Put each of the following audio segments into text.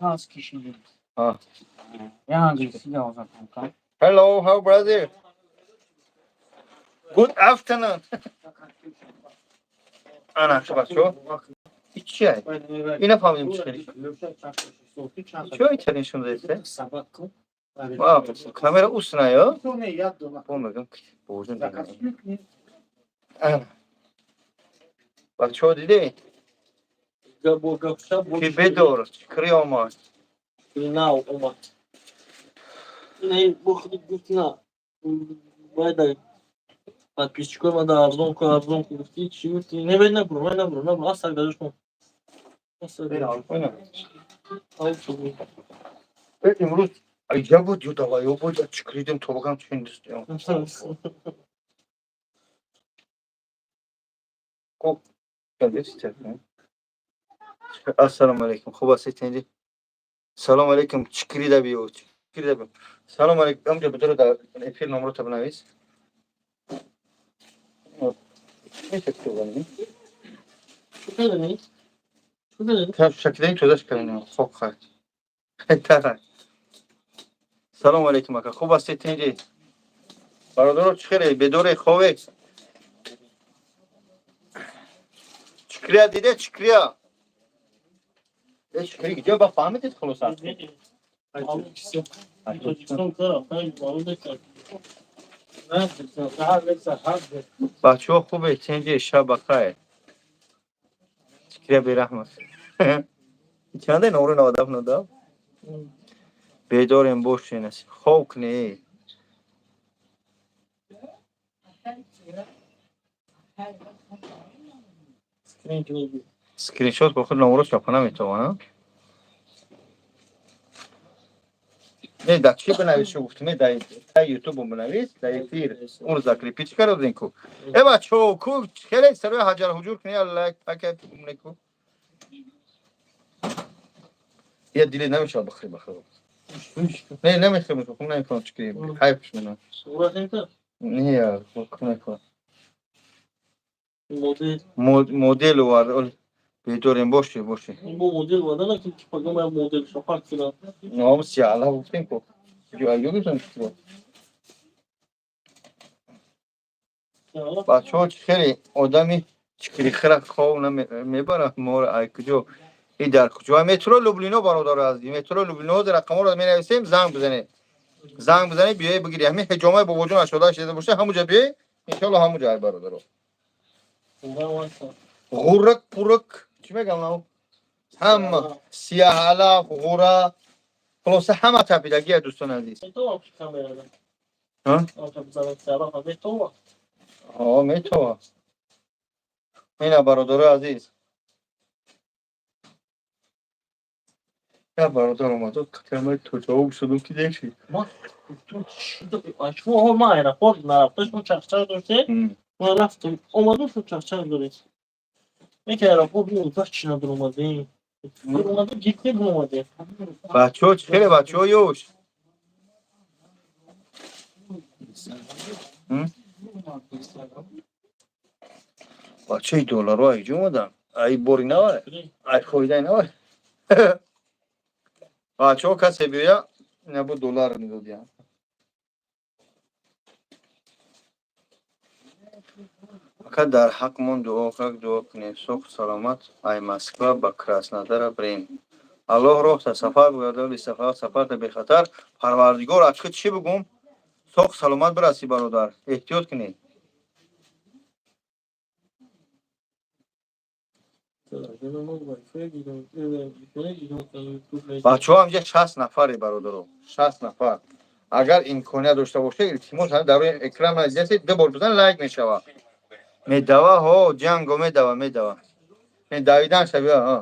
А. Hello, how brother? Good afternoon. Ана, бачо. Чия? Ина фаҳмидем, чӣ хеле. Чё итар нишон дадисе? Камера усна ё? Бо мегам, божун. Ана. Бачо, диде? Ки бедор, чикри омад. Нав омад. Ин бо худ гуфти, на бояд подписчикои ма да арзон кун, арзон кун гуфти, чӣ гуфти? Не, бед набур, вай набур, набур, асак дажош кун. Имрӯз айҷа буд ё даваё буд, чикридим, тобагам чиндистем. Хуб, ассалому алайкум, хуб ҳастед, тинҷӣ? Салому алайкум, чикрида биё, чикрида биё. Салому алайкум, амҷа бидоро, дар эфир номрота бинавис. Меша кӯбани? Шакидаи тозаш кардем, хок хай. Хайтара. Салому алайкум, ака, хуб ҳастед, тинҷӣ? Бародаро, чӣ хеле бедоре, хове? Чикрия диде, чикрия? Э, чикри гиҷо ба фаҳмидед, хулоса? Тоҷикистон Бачаҳо, хубе, тинҷи, шаб бахайр. Чикрия бераҳмат. Чанде номро навадав надав? Бедорем бошен, хоб кунӣ. Скриншот бо худ номро чапа наметавонам. Не, дар чӣ бинавис, гуфтем, дар ютуб бинавис, дар эфир он закрепить кардем ку. Э, бачаҳо, ку хеле сарои ҳаҷар ҳуҷур кунӣ, лайк пакет ку. Я диле намешавад бихӯри, бахӯр. Не, намехӯрем, хум намекунам, чӣ кунем? Хайфш менам. Не, хум намекунам. Модел овард. Бедорем боши, боши. Бо модел вада накун, ки пагам я модел шапак кунам. Но сиала гуфтем ку. Ё гуфтем ку. Бачаҳо, хеле одами чикрихира хов мебарад моро, ай куҷо? И дар куҷо? Метро Люблино, бародаро азиз, метро Люблино, рақамҳоро менависем, занг бизанед. Занг бизанед, биёед бигиред. Ҳамин ҳиҷомаи бобоҷон 86 боша, ҳамуҷа биёед, иншоалло ҳамуҷа ай, бародаро. Ғурак пурак чӣ мегам, нав? Ҳама сияҳалаф, ғура, хулоса ҳама тапидагия, дӯстони азиз. Ҳо, метова. Ина, бародарои азиз. Я бародар омадо, қатиамаи тоҷавоб шудум, ки деши. Шумо ма аэропорт нарафта, шумо чахчах доштед, ман рафтам, омадам, шумо чахчах доред. Яке аэропорт меода, чӣ надуромадем? Дуромадем, гирифтем, омадем. Бачаҳо, чӣ хеле, бачаҳо, ёш? Бачаи долларо айҷо омадан? Ай бори навай? Ай фоидаи навай? Бачаҳо, касе биёя, набу доллар медодиям. Ака, дар ҳаққмон дуо как дуо кунем, соҳ саломат ай Москва ба Краснодара бирем. Аллоҳ роҳта сафар бугардоли, сафар сафарта бехатар. Парвардигор, аз чӣ бигум? Соҳ саломат бирасӣ, бародар. Эҳтиёт кунед. Бачаҳо, ҳамҷа 60 нафаре, бародаро, 60 нафар. Агар имконият дошта бошед, илтимос, дар рӯи экран дидед, ду бор бизан, лайк мешавад. Медава, ҳо, ҷанго медава, медава. Давидан шаби, ҳо.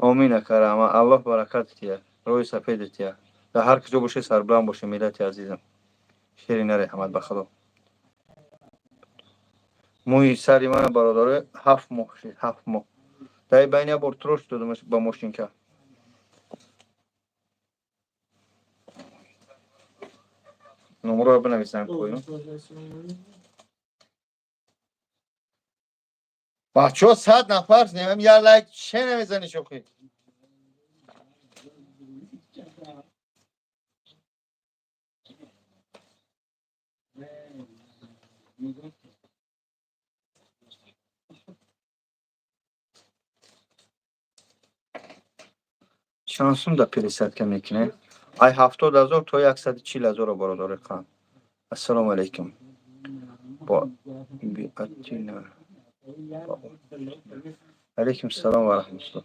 Омин, ака, раҳмат. Аллоҳ баракат диҳад, роҳи сафед диҳад. Дар ҳар куҷо бошед, сарбуланд бошед, миллати азизам. Шери нареҳамад, ба худо. Мӯи сари мана, бародаро, 7 моҳ шид, 7 моҳ. Дар байни як бор трош додам ба мошинка. Номроро бинависам поён. Бачаҳо, 100 нафар немам, я лайк че намезани, шохи? Чанд сум да пересадка мекунем? Ай 70 000 то 140 000, бародари қан. Ассалому алайкум. Бо биатина. Алайкум салом ва раҳматуллоҳ.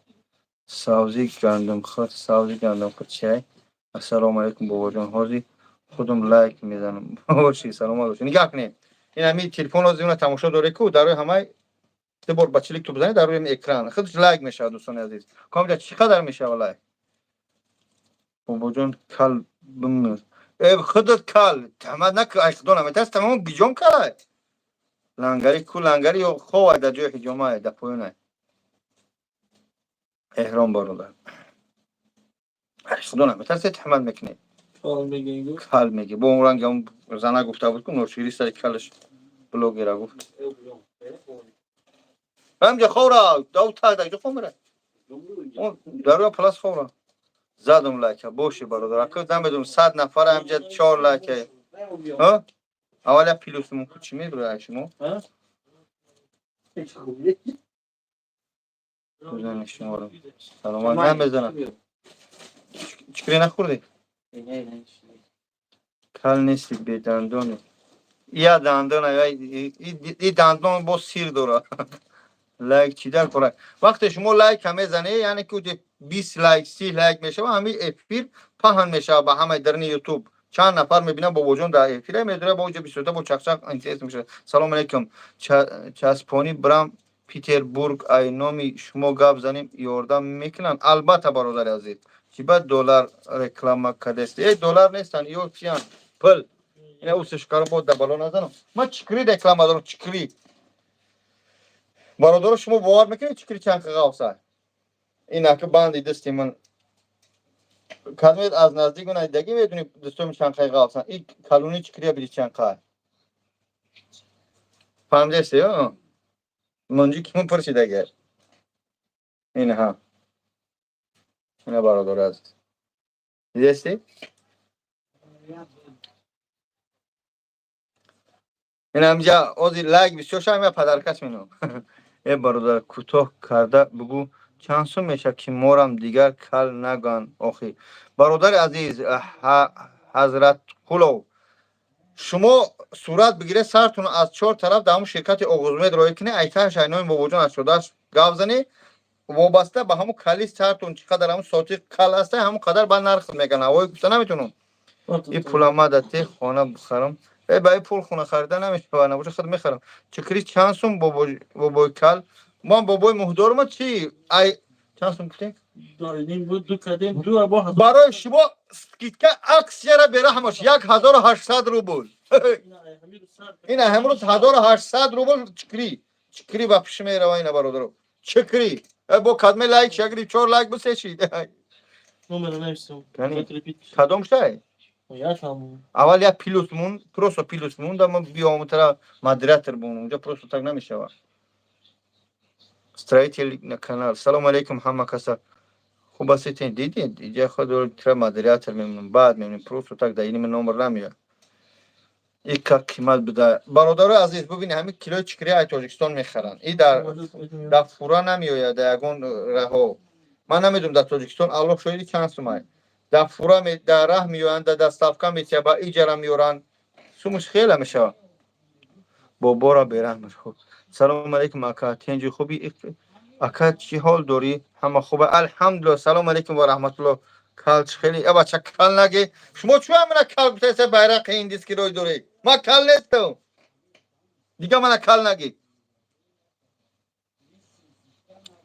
Савзи гандумхӯр, савзи гандумхӯр чай. Ассалому алайкум, бобоҷон. Ҳозир худум лайк мезанам. Боши, саломат бошӣ. Нигаҳ кунед. Ин ҳами телефон ҳозир уна тамошо доред ку, дар рӯи ҳамаи ду бор ба чилик ту бизанед дар рӯи экран. Худаш лайк мешавад, дӯстони азиз. Комиҷа чӣ қадар мешавад лайк? Бобоҷон, кал бимир. Э, худат кал. Таҳмат нак, ай худо наметарс, тамом гиҷом калай. Лангари ку, лангари ё ховай дар ҷои ҳиҷомай, дар поёнай. Эҳром, бародар. Ай худо наметарсе, таҳмат мекунед. Кал мегӯ. Кал меги. Бо он ранги он зана гуфта буд ку, ношири сари калаш блогера гуфт. Ҳамҷа ховра, дав та дар ҷо хов мера. Он дар рӯи плас ховра. Задум лайка, боши, бародар. Ака намедонам, 100 нафар ҳамҷа чор лайка. Ҳа? Аввал як плюсмон ку, чӣ мебурад шумо? Бизанед шуморо. Саломат намезанам. Чикре нахӯрдӣ? Кал нести, бедандони. Я дандона, и дандон бо сир дора. Лайк чӣ дар кора? Вақте шумо лайка мезанед, яъне ки уҷа 20 лайк, 30 лайк мешава, ҳамин эфир паҳн мешава ба ҳамаи дарни Ютуб. Чанд нафар мебинам, бобоҷон дар эфира медора, бо уҷа бисёрта бо чақчақ интерес мешава. Салому алайкум. Часпонӣ брам Петербург, ай номи шумо гап занем, ёрдам мекунанд? Албатта, бародари азиз. Чӣ ба доллар реклама кардест? Э, доллар нестанд, ё чиянд? Пул. Ина усишкаро бо да бало назанам. Ман чикри реклама дорам, чикри. Бародаро, шумо бовар мекунед, чикри чанд қағавса? Ин ака банди дасти ман. Кадмед аз наздик ман даги медуни, дастом чанд қағавса. И калони чикрия биди чанд қа. Фаҳмидест, ё? Манҷи кимон пурсид агар. Инҳа. Ина, бародари азиз. Дидести? Ин ҳамҷа ози лайк бисёр шава, я подаркаш менам. Э, бародар, кӯтоҳ карда бугӯ, чанд сум мешавад, ки морам дигар кал нагӯянд охи? Бародари азиз Ҳазратқулов, шумо сурат бигиред сартон аз чор тараф, дар ҳамун ширкати Оғузмед роҳӣ кунед, айтааш айнои бобоҷон аз шудааш гап занед. Вобаста ба ҳамун кали сартон чӣ қадар ҳамун соати кал аста, ҳамун қадар ба нарх мегӯянд. Ҳавои гуфта наметавонам. И пула дате хона бихарам. Э, ба и пул хона харида намешавад, набоша худ мехарам. Чикри чанд сум, бобои кал? Ман бобои муҳдорума чи? Ай чанд сум гуфтем? Барои шумо скидка, аксияра бераҳмош, 1800 рубл. Ина ҳамрӯз 1800 рубл чикри. Чикри ба пиши мерава, ина, бародаро. Чикри. Э, бо кадме лайк шагри, чор лайк бусешид. Кадом шай? Аввал як плюс мун, просто плюс мун, да ман биём тара модератор бун, унҷа просто так намешава. Строитель на канал. Салом алейкум, ҳама каса. Хуб ҳастед? Дидед? Иҷа худ тара модератор мемонам, баъд мемонам, просто так да ини номер намеяд. И как қимат буда. Бародарои азиз, бубинед, ҳамин килои чикри ай Тоҷикистон мехаранд. И дар фура намеояд, дар ягон раҳо. Ман намедонам, дар Тоҷикистон, Аллоҳ шоҳиди, чанд сумай. Дар фура, дар раҳ меоянд, дар доставка метия, ба иҷара меоранд. Сумаш хеле мешавад. Бобора бераҳмаш хуб. Салому алейкум, ака, тенҷи хуби? Ака, чӣ ҳол дорӣ? Ҳама хуба? Алҳамдулилла. Салому алейкум ва раҳматуллоҳ. Кал чӣ хеле? Э, бача, кал наге. Шумо чӯ ҳамина кал гуфтаеса, байрақи индиски рой доред? Ман кал нестам. Дига мана кал нагӣ.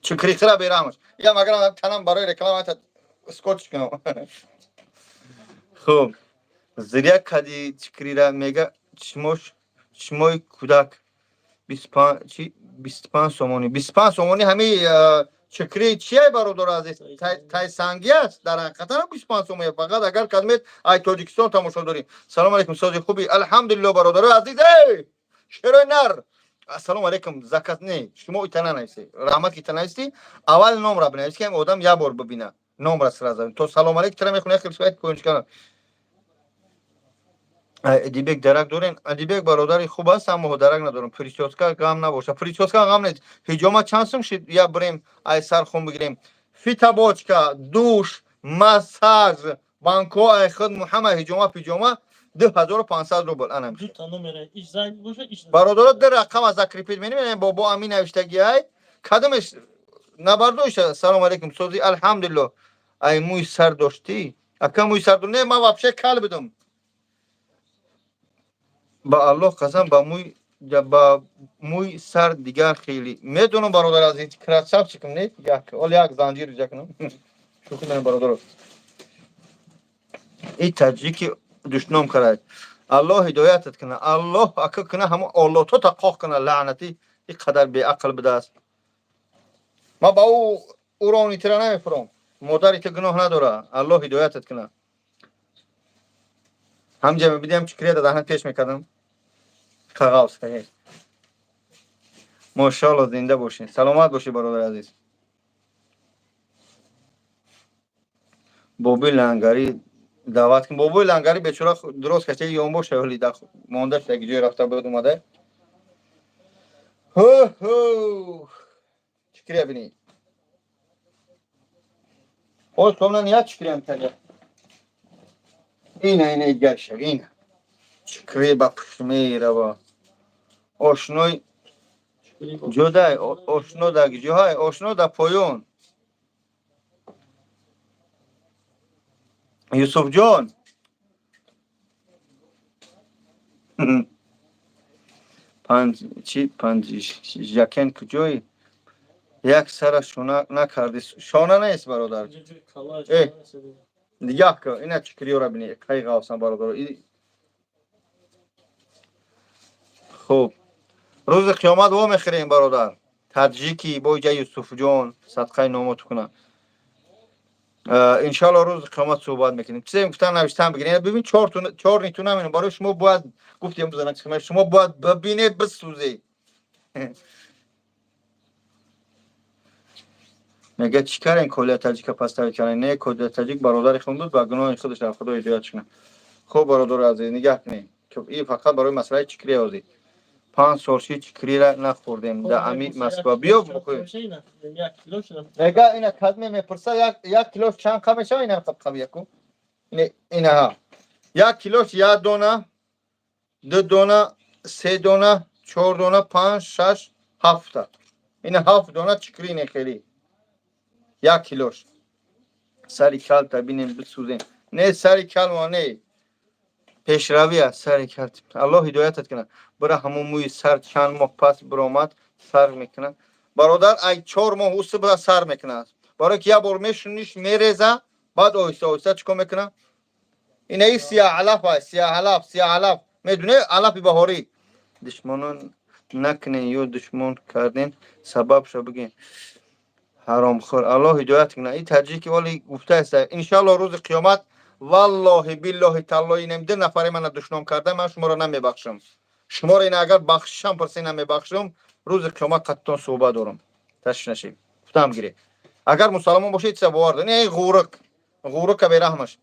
Чикрихира бераҳмаш. Я магарам танам барои реклама скотч кунам. Хуб. Зря кади чикрира мега чишмош, чишмои кӯдак 25 чи 25 сомонӣ, 25 сомонӣ. Ҳами чикри чия, бародаро азиз, тайсангӣ аст дар ҳақиқатан 25 сомонӣ, фақат агар кадмед ай Тоҷикистон тамошо дорем. Салому алейкум, сози хуби? Алҳамдулилло, бародарои азиз. Эй, шерои нар. Ассалому алайкум, заказ не, шумо ита нанависед. Раҳмат, ки ита нависти. Аввал номра бинавис, ки одам як бор бибина. Номра сразу. То салом алейкум тара мехони, хел шояд поинчка. Эдибек дарак дорен. Эдибек бародари хуб аст, аммо дарак надорам. Прическа ғам набоша. Прическа ғам нест. Ҳиҷома чанд сум шид? Я бирем, ай сар хун бигирем. Фитобочка, душ, массаж, банко ай худ Муҳаммад ҳиҷома пиҷома 2500 рубл. Ана. Дута номера иш занг боша, иш. Бародаро, ду рақам аз закрепить менем, бобо Амин навиштаги ай. Кадомеш набардошта? Салом алейкум, сози, алҳамдулилло. Ай мӯи сар доштӣ? Ака, мӯи сар не, ман вообще кал будам. Ба Аллоҳ қасам, ба мӯи сар дигар хеле медонам, бародар азиз, красавчикам не, як ол як занҷир ҷа кунам. Шӯхӣ дорам, бародаро. И таҷики душном карад. Аллоҳ ҳидоятат кунад. Аллоҳ ака куна, ҳамон оллотота қоқ кунад, лаънатӣ, ин қадар беақл будааст. Ман ба ӯ урони тира намефурам. Модари ту гуноҳ надора. Аллоҳ ҳидоятат кунад. Ҳамҷа мебидиам, чикрия даҳна пеш мекардам. Қағавс. Мошаалло, зинда бошед. Саломат бошед, бародари азиз. Боби Лангарӣ даъват кун. Бобои Лангари бечора дурост кашта ён боша, вале монда шуда, ҷое рафта буд, омада. Ҳу ҳу. Чикрия бини. Ҳоз томна ният чикриям тага. Ина, ина гаша, ина. Чикри ба пушмерава. Ошной ҷодай, ошно да ҷоҳай, ошно да поён. Юсуфҷон. Панҷ чи панҷ жакен куҷои? Як сара шона накарди. Шона нест, бародар. Э, як ина чикриёра бини, кай ғавсан, бародар. Хуб. Рӯзи қиёмат во мехӯрем, бародар. Таҷики боиҷа Юсуфҷон садқаи номот кунад. Иншалло, рӯзи қиёмат суҳбат мекунем. Чизе гуфтан, навиштан бигирем. Бибин, чор ниту наминам. Барои шумо бояд гуфтем, бизанак, шумо бояд бибине, бисӯзе. Мега, чӣ карен, Колия таҷика поставить карен? Не, Колия таҷик бародари хун буд, ба гуноҳи худаш дар Худо ҳидоят кунад. Хуб, бародари азиз, нигаҳ кунед. И фақат барои масъалаи чикри озӣ. 5 сол ши чикрира нахӯрдем да ами Москва. Биё бухӯр. Мега, ина кадме мепурса, як килош чанд қа мешава? Ина қаб яку. Ина ҳа. 1 килош як дона, ду дона, се дона, чор дона, панҷ, шаш, ҳафта. Ина ҳафт дона чикри не хеле. 1 килош. Сари калта бинем, бисӯзем. Не, сари калма не. Пешравӣ аст сари кал. Аллоҳ ҳидоятат кунад. Бира, ҳамон мӯи сар чанд моҳ пас биромад, сар мекунад. Бародар, ай 4 моҳ уси бира сар мекунад. Барои ки як бор мешуниш, мереза, баъд оҳиста оҳиста чӣ кор мекунад? Ина и сияҳалаф аст, сияҳалаф, сияҳалаф. Медунед, алафи баҳорӣ. Душмонон накунен ё душмон карден, сабабша бигӯен. Ҳаромхӯр. Аллоҳ ҳидоят кунад. И таҷики оли гуфтааст. Иншалло, рӯзи қиёмат, валлоҳи биллоҳи таллоҳи, инам ду нафаре мана душном карда, ман шуморо намебахшам. Шуморо ина агар бахшишам пурсе, намебахшам. Рӯзи қиёмат қаттон суҳбат дорам. Ташвиш нашед. Гуфтам гире. Агар мусалмон бошед, чиза бовар доред. Не, ғурук. Ғурука бераҳмаш.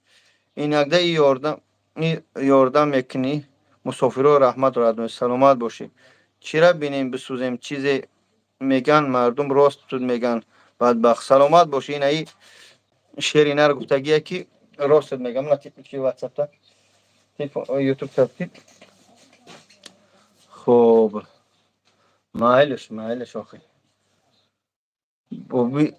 Инакда и ёрдам мекунӣ мусофиро, раҳмат дорад. Саломат бошӣ. Чира бинем, бисӯзем, чизе меган мардум, рост меган, бадбахт. Саломат бошӣ. Инаи шери нар гуфтагие, ки ростат мегам, на чи ватсапта, ютуб та. Хуб, майлиш, майлиш, охи боби.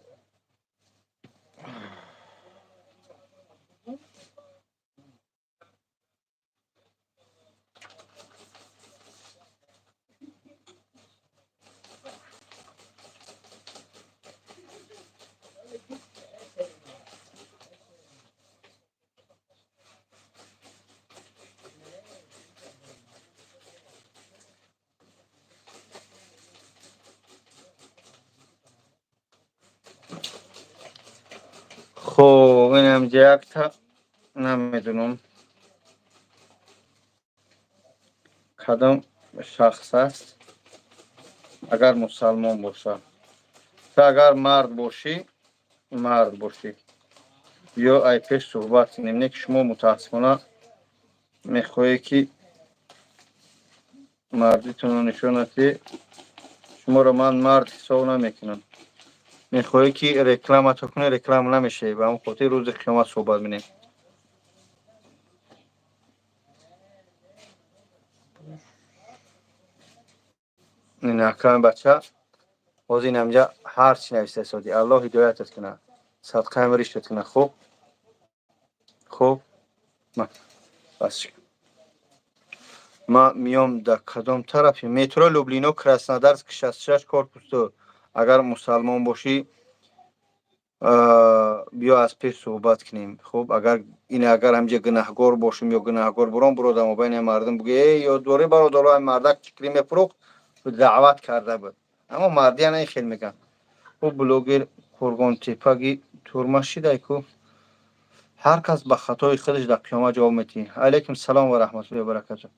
Хуб, инам якта намедунам кадом шахс аст. Агар мусалмон боша, ту агар мард бошӣ, мард бошӣ, биё, ай пеш суҳбат кунем. Не ки шумо, мутаассифона, мехоҳед, ки мардитонро нишон надиҳед. Шуморо ман мард ҳисоб намекунам. Мехоҳед, ки рекламато кунед, реклама намешавед. Ба ҳамон хотир рӯзи қиёмат суҳбат менем. Ин аками бача ҳозир ин ҳамҷа ҳар чи нависта истоди. Аллоҳ ҳидоятат кунад, садқаам риштат кунад. Хуб, хуб, бас. Ман миём. Дар кадом тарафи метро Люблино? Краснодарск, 66, корпус 2. Агар мусалмон бошӣ, биё, аз пеш суҳбат кунем. Хуб, агар ин, агар ҳамҷа гунаҳгор бошем ё гунаҳгор буром, буродам байни мардум бугӯ: «Эй, ёдворӣ, бародаро, мардак чикрӣ мефурӯхт, даъват карда буд». Аммо марди ана ин хел мегӯянд. Ӯ блогер Қурғонтепаги турма шидай ку. Ҳар кас ба хатои худаш дар қиёмат ҷавоб медиҳӣ. Алайкум салом ва раҳматуллоҳи ва баракату.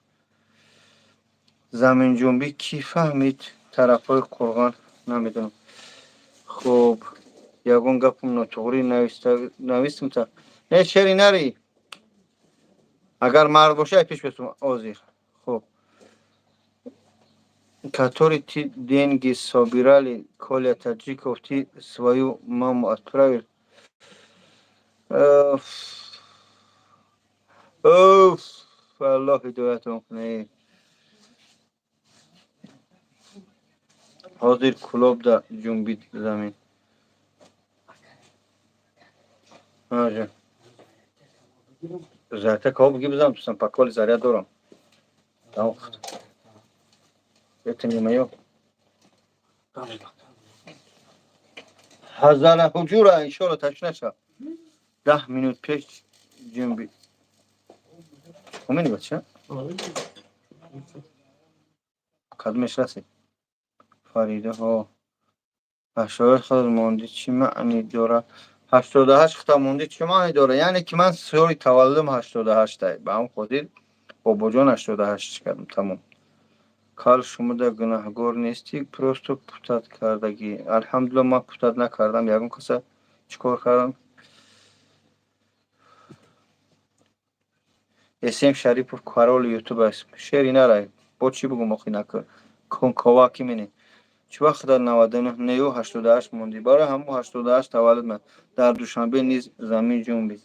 Заминҷунбӣ кӣ фаҳмид? Тарафҳои Қурғон намедонам. Хуб, ягон гапам нотуғрӣ навистам та? Не, шери нари. Агар мард бошӣ, ай пеш бесум озир. Хуб, который ты деньги собирали, Коля Таджиков, ты свою маму отправил? Уф, Аллоҳ ҳидоятон кунад. Ҳозир Кӯлобда ҷунбид замин. Ҳаҷа. Зарядка као буги, бизан тусам, паколи заряд дорам. Тамом. Это не моё. Ҳазара ҳуҷура, иншоалло, ташна шав. 10 минут пеш ҷунбид. Умени, бача? Кадомеш расид? Фарида, ҳо. 88 хел монди, чӣ маъни дорад? 88 хита монди, чӣ маъни дорад? Яъне ки ман соли таваллудам 88-тай. Ба ҳамон хотир бобоҷон 88 кардам, тамом. Кал, шумо да гунаҳгор нестӣ, просто путать кардагӣ. Алҳамдулилла, ман путать накардам. Ягон каса чӣ кор кардам? Эсем Шарипов король Ютуб аст. Шери нарай. Бо чӣ бугум охи нака? Конковаки мене. Чӣ вақт дар 99 нею 88 мондӣ? Барои ҳамон 88 таваллуд ман. Дар Душанбе низ замин ҷунбид.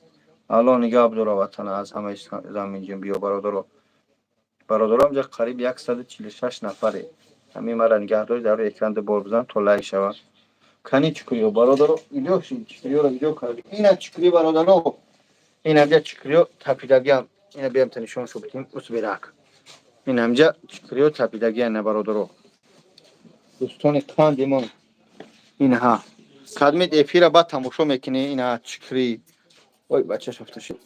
Аллоҳ нигаҳ дора ватана аз ҳамаи заминҷунбиё, бародаро. Бародаро, инҷа қариб 146 нафаре. Ҳамин мара нигаҳ доред, дар рӯи экран ду бор бизан, то лайк шавад. Кани чукриё, бародаро, видео чукриёро видео карди. Ина чукри, бародаро. Ин ҳамҷа чукриё тапидагиам. Ина биям та нишон шо битим усберак. Ин ҳамҷа чукриё тапидагиам, на, бародаро. Дӯстони қандимон. Инҳа. Кадмид эфира баъд тамошо мекунӣ, ина чукри. Ой, бача шафта шуд.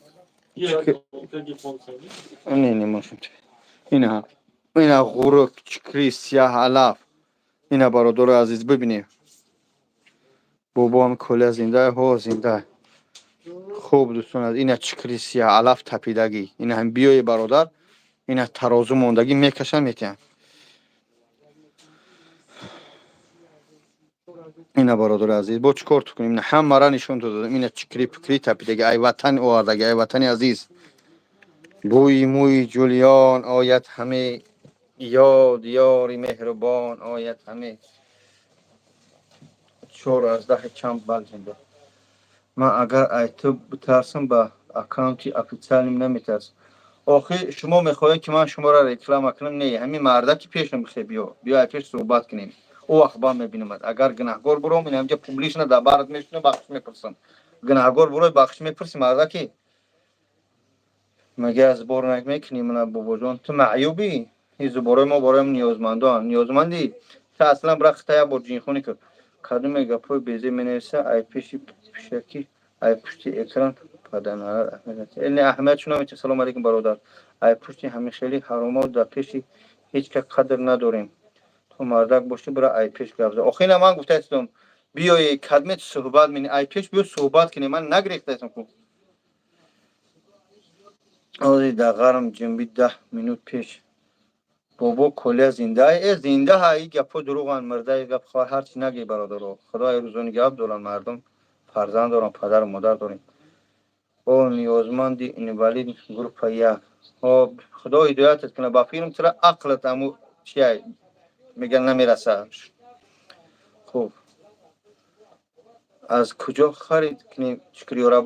Не, не можем. Ина. Ина ғурук, чукри, сияҳ алаф. Ина, бародари азиз, бибинед. Бобоам Коля зинда, ҳо, зинда. Хуб, дӯстон, ина чукри сияҳ алаф тапидагӣ. Ина ҳам биёи, бародар, ина тарозу мондагӣ, мекашанд, метиҳанд. Ина, бародари азиз, бо чӣ кор кунем? Ина ҳамара нишон додам. Ина чикри пикри тапидагӣ, ай ватан овардагӣ, ай ватани азиз. Бӯи мӯи Ҷулиён ояд ҳаме, ёд ёри меҳрубон ояд ҳаме. Чор аз даҳи чанд бал зинда. Ман агар ай ту битарсам, ба аккаунти официальный м наметарсам. Охир шумо мехоҳед, ки ман шуморо реклама кунам? Не, ҳамин мардаки пешам бихе, биё, биё, ай пеш суҳбат кунем. Ӯ вақт ба мебинамад. Агар гунаҳгор буром, ин ҳамҷа публично дар барат мешунам, бахшиш мепурсам. Гунаҳгор бурой, бахшиш мепурсӣ, мардаки? Мага аз бор мекунӣ мана, бобоҷон? Ту маъюбӣ? Ин зуборои мо борои ниёзмандон. Ниёзмандӣ? Ту аслан бира хита як бор ҷинхонӣ кун. Кадоме гапҳои безеб менависа, ай пеши пишакӣ, ай пушти экран паданарад. Не, аҳамият намедиҳам. Салому алейкум, бародар. Ай пушти ҳамин хели ҳаромо дар пеши ҳеҷ кас қадр надорем. Ту мардак бошӣ, бира ай пеш гап зан. Охир ина ман гуфтаистам, биёи, кадмет суҳбат мени, ай пеш биё, суҳбат кунем. Ман нагирехтаистам ку. Ҳозир дар ғарм ҷунбид, 10 минут пеш. Бобо Коля зинда? Э, зинда ҳа. И гапҳо дурӯғанд, мурдаи гап ҳарчи нагӣ, бародаро. Худои рӯзони гап доранд мардум, фарзанд дорам, падару модар дорем. О, ниёзманди инвалид группа як. Худо ҳидоятат кунад, ба филм тура ақлат аму чия меган намераса. Хуб, аз куҷо харид кунем чикриёра?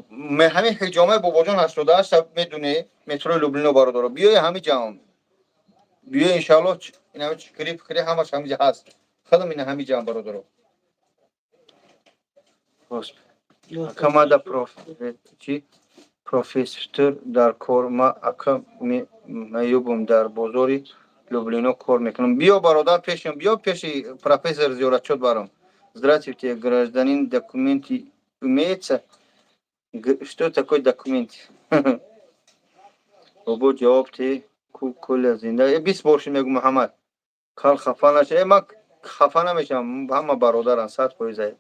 Ҳамин ҳиҷомаи бобоҷон 88 медунӣ, метрои Люблино, бародаро. Биёи ҳами ҷаҳон, биё, иншаалло. Инами чикри фикри ҳамаш ҳамиҷа ҳаст. Худам ина ҳами ҷаҳон, бародаро. Акамада чи профессор дар кор ма ака меюбум, дар бозори Люблино кор мекунам. Биё, бародар, пешам биё, пеши профессор зиёратчот барам. Здравствуйте, гражданин, документы имеется? Что такое документ? Бобо, ҷавоб те ку, Коля зинда? Э, 20 бор ши мегу, Муҳаммад кал, хафа наша. Э, ман хафа намешавам, ҳама бародаран, 100%.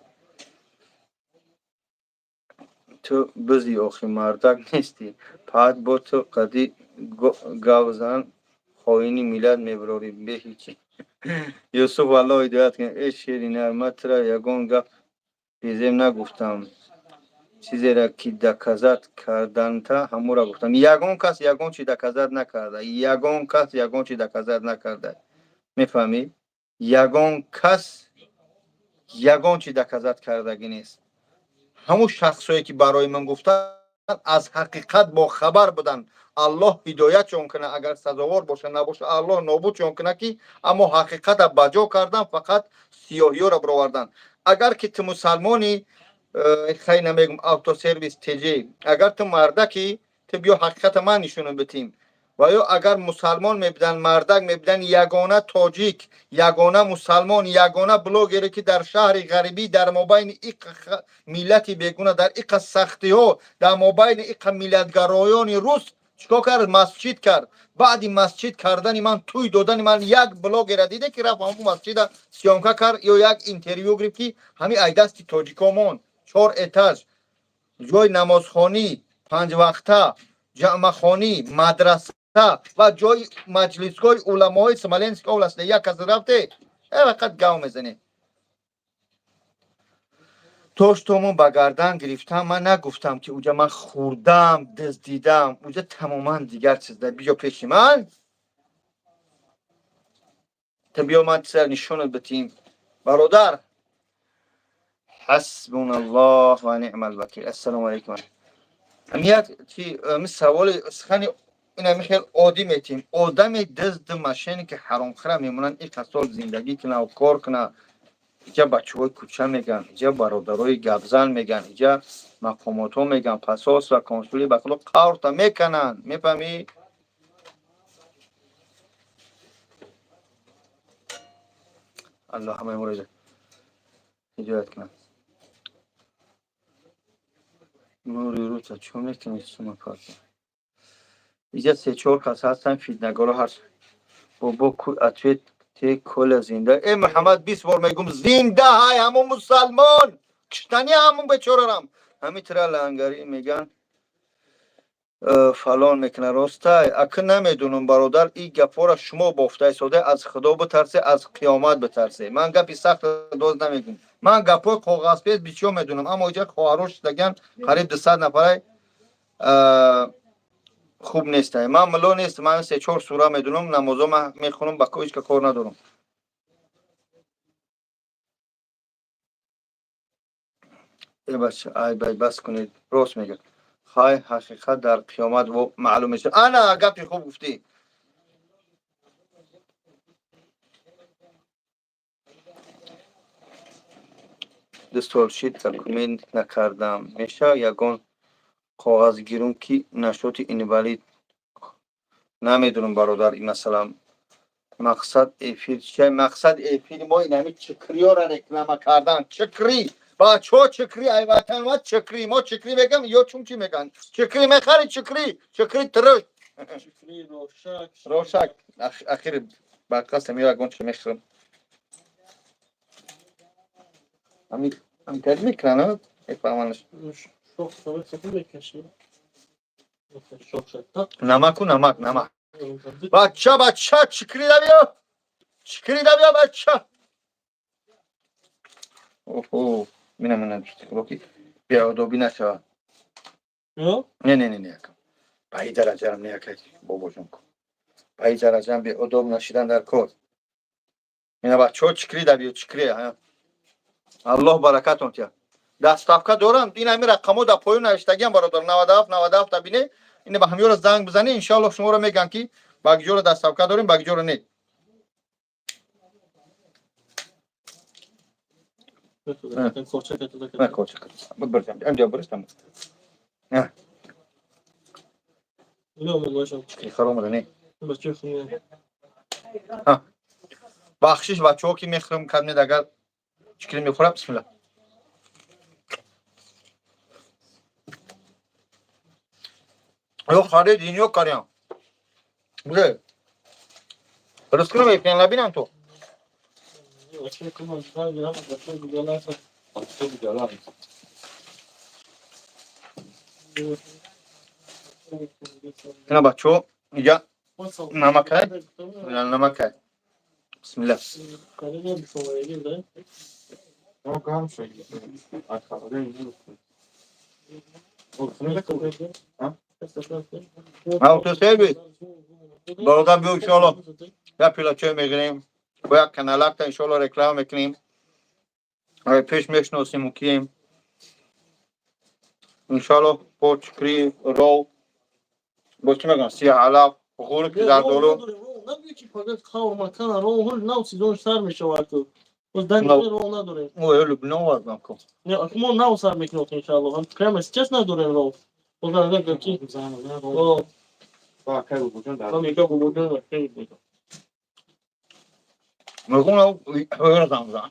Ту бизи охи, мардак нестӣ. Паҳат бо ту қади гавзан, хоини миллат мебарорӣ беҳичи. Юсуф, Аллоҳ ҳидоят кунад. Э, шери нар, ман тура ягон гап безем нагуфтам. Чизеро ки доказать карданта, ҳамура гуфтам. Ягон кас ягон чи доказать накарда, ягон кас ягон чи доказать накарда, мефаҳмӣ? Ягон кас ягон чи доказать кардагӣ нест. Ҳамун шахсое ки барои ман гуфтанд, аз ҳақиқат бохабар буданд. Аллоҳ ҳидоятшон кунад, агар сазовор боша, набоша, Аллоҳ нобудшон кунад, ки аммо ҳақиқата ба ҷо кардан, фақат сиёҳиёро бироварданд. Агар ки ту мусалмонӣ, хай намегум, автосервис теҷ, агар ту мардаки, ту биё, ҳақиқата ман нишонам битим. Ва ё агар мусалмон мебидан, мардак мебидан, ягона тоҷик, ягона мусалмон, ягона блогере ки дар шаҳри ғарибӣ, дар мобайни иқа миллати бегуна, дар иқа сахтиҳо, дар мобайни иқа миллатгароёни рус чикор кард? Масҷид кард. Баъди масҷид кардани ман, тӯй додани ман, як блогера диде ки рафт ҳамун масҷида съёмка кард ё як интервю гирифт, ки ҳамин ай дасти тоҷикомон чор этаж, ҷои намозхонӣ, панҷвақта ҷамъахонӣ, мадраса ва ҷои маҷлисгоҳи уламоҳои Смоленский область як кас рафте? Фақат гав мезанем. То что мо ба гардан гирифтам, ман нагуфтам ки уҷа ман хӯрдам, дуздидам. Уҷа тамоман дигар чиз. Биё пеши ман, та биё, ман чиза нишонат битим, бародар. Ҳасбуналлоҳ ва ниъмал вакил. Ассалому алайкум. Як чи саволи сухани инами хел оддӣ метиҳем. Одами дизду мошенники ҳаромхӯра мемонанд, иқа сол зиндагӣ куна, кор куна. Иҷа бачаҳои кӯча меган, иҷа бародарои гапзан меган, иҷа мақомотҳо меган, посольство, консули, ба худо, қаврта мекананд, мефаҳмӣ? Аллоҳ ҳамаи моро ҳидоят кунад. Нури рута чӣ мекунӣ, сума парта? Иҷа се чор кас ҳастанд фитнагаро. Ҳар бобо ку, ответ те, Коля зинда? Э, Муҳаммад, 20 бор мегум, зинда ҳай. Ҳамун мусалмон киштани, ҳамун бечорарам, ҳами тира лангарӣ меган, фалон мекунад, ростай? Ака, намедонам, бародар, и гапҳоро шумо бофтаи сода. Аз Худо битарсе, аз қиёмат битарсе. Ман гапи сахт доз намегум, ман гапҳои коғазпез бисёр медонам, аммо иҷа хоҳаро шудаган, қариб 200 нафарай, хуб нестай. Ман мулло нест, ман се чор сура медонам, намозо ман мехонам, ба ҳеҷ ка кор надорам. Э, бача, ай бай, бас кунед, рост мегӯяд. Хай, ҳақиқат дар қиёмат маълум мешавад. Ана, гапи хуб гуфтӣ. 2 сол шид, документ накардам, меша ягон коғаз гирум ки нашоти инвалид? Намедонам, бародар. Масалан, мақсад эфир чи? Мақсад эфири мо инами чикриёра реклама кардан. Чикри, бачаҳо, чикри, ай ватан ма чикри. Мо чикри мегам ё чун чи меган? Чикри мехари, чикри, чикри труш. Чикри, рошак. Рошак. Ахир ба қасам, ё ягон чи мехӯрам. Ами ами мекунанд, мефаҳманаш. Шох савай сафи мекаши. Шох шак. Намаку, намак, намак. Бача, бача, чикрида биё, чикрида биё, бача. Оҳо, мина, мина, ки беодобӣ нашавад. Не, не, не, не, якам ба ин дараҷарам не, яка бобоҷон, ба ин дараҷам беодоб нашидан дар кор. Мина, бачаҳо, чикрида биё, чикри. Аллоҳ баракатон тиҳад. Доставка дорам. Ин ҳами рақамҳо дар поён навиштагиам, бародар, 97 97 та бине. Ина ба ҳамёро занг бизанед, иншоаллоҳ шуморо мегӯям, ки ба куҷоро доставка дорем, ба куҷоро не. На, корча. Буд, бирҷам. Амҷа биристам. На. Чикри харомада не. Бахшиш, бачаҳо, ки мехӯрам, кадмед, агар чикри мехӯрам. Бисмилла. Ё харид, ин ё карям. Бузе. Рискро мекунем, набинам ту. Ина, бачаҳо, инҷа намакай, намакай. Бисмилла. No, гарм шуд. Аз холодильник. Автосервис. Бародар, биё, иншоалло. Як пила чой мегирем. Бо як каналакта иншоалло реклама мекунем. Ай пеш мешиносим кием. Иншоалло бо чикри ров, бо чӣ мегӯям, сиёҳ алаф, ғурки зардолу. Набиё, ки фақат хавр макана ров ҳол нав сезон сар мешавад. Боз дан ров надорем. Ой, люблю овардам ку. Не, мо нав сар мекунем, иншоалло. Ҳам прямо сейчас надорем ров. Боз агар ки о Ба кай бобоҷон дар. Ман мегӯям, бобоҷон хеле буд. Мегӯям, ҳоро занг бизан.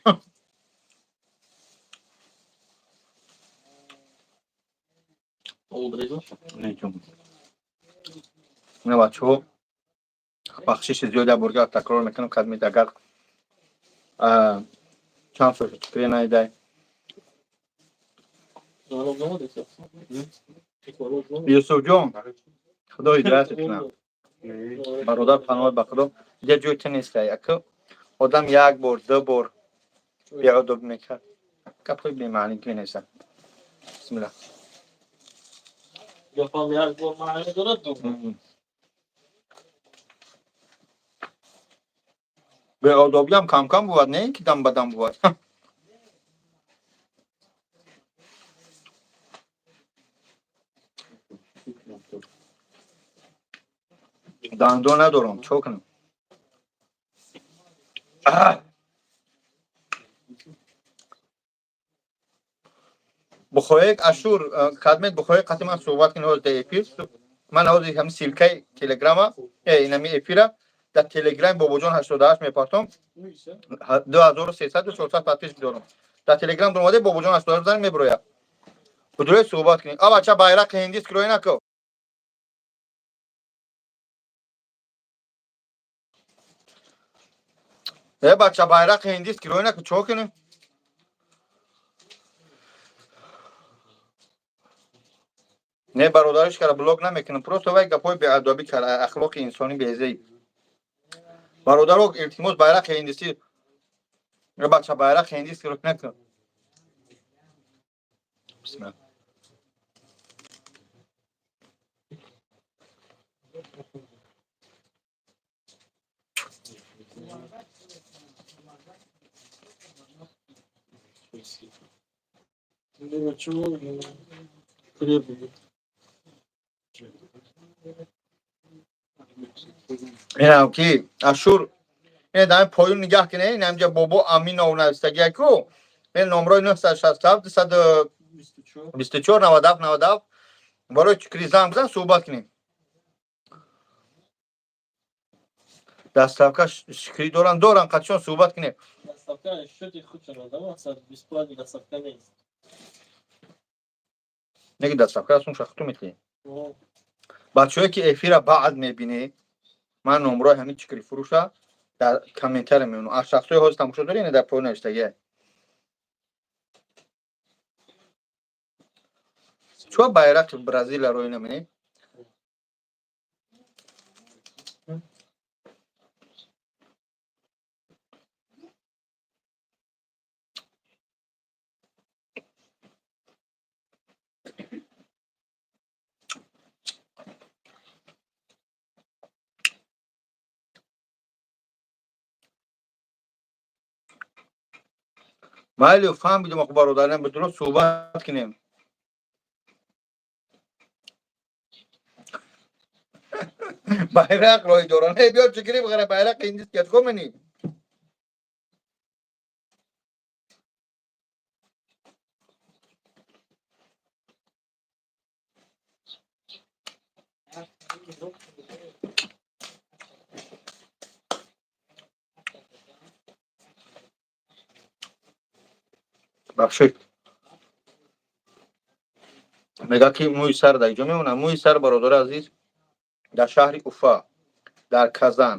Олдрезо. Не, ҷон. Ина, бачаҳо, бахшиши зиёд, як борга такрор мекунам, кадмед, агар чанд сол чикри наидай. Ров намадеса. Юсуфҷон, худо ҳидоятат кунад. Бародар, паноҳ ба худо, иҷа ҷои ту неста. Яку одам як бор, ду бор беодобӣ мекард, гапҳои бемаънӣ менависад. Бисмилла. Гапам як бор маъни дорад, ду. Беодобиам камкам бувад, не ки дам ба дам бувад. Дандон надорам, чо кунам? Аҳ! Бухоек ашур кадмед, бухоек қати ман суҳбат кунед ҳозир дар эфир. Ман ҳозир ҳами ссылкаи телеграма, инами эфира дар телеграми бобоҷон 88 мепартом. 2300, 400 подписчик дорам. Дар телеграм дуромаде, бобоҷон 88 бизанед, мебирояд. Будуред, суҳбат кунед. А, бача, байрақи ҳиндист кироя нако. Э, бача, байрақи ҳиндист кироя нако, чо кунем? Не, бародариш кара блок намекунам, просто вай гапҳои беадобӣ кара, ахлоқи инсонӣ безеи. Бародаро, илтимос, байрақи ҳиндисӣ. Э, бача, байрақи ҳиндист кироя накун. Бисмилла. Чего требует? Инам ки ашур, ин дар поён нигаҳ кине, ин ҳамҷа бобо Аминов навистагия ку. Ин номрои 967 224 97 97 барои чикри занг бизан, суҳбат кунем. Доставка шикрӣ доран, доран, қатишон суҳбат кунем. Доставка счёти худшон, да, мақсад бесплатный доставка нест. Неги, доставка астун шахту метли. О, бачаҳое ки эфира баъд мебинӣ, ман номрои ҳамин чикри фурӯша дар комментария мемонам. Аз шахсҳои ҳозир тамошо дорӣ, ина дар поён навиштагия. Чуа байрақи Бразилия рӯй наминӣ? Майли, фаҳмидем, охо, бародарам, дуруст суҳбат кунем. Байрақ рой доран. Эй, биё, чикри бихара, байрақ индис кет комени. Бахшед. Мега ки мӯи сар дар ҷо мемонад. Мӯи сар, бародари азиз, дар шаҳри Уфа, дар Казан,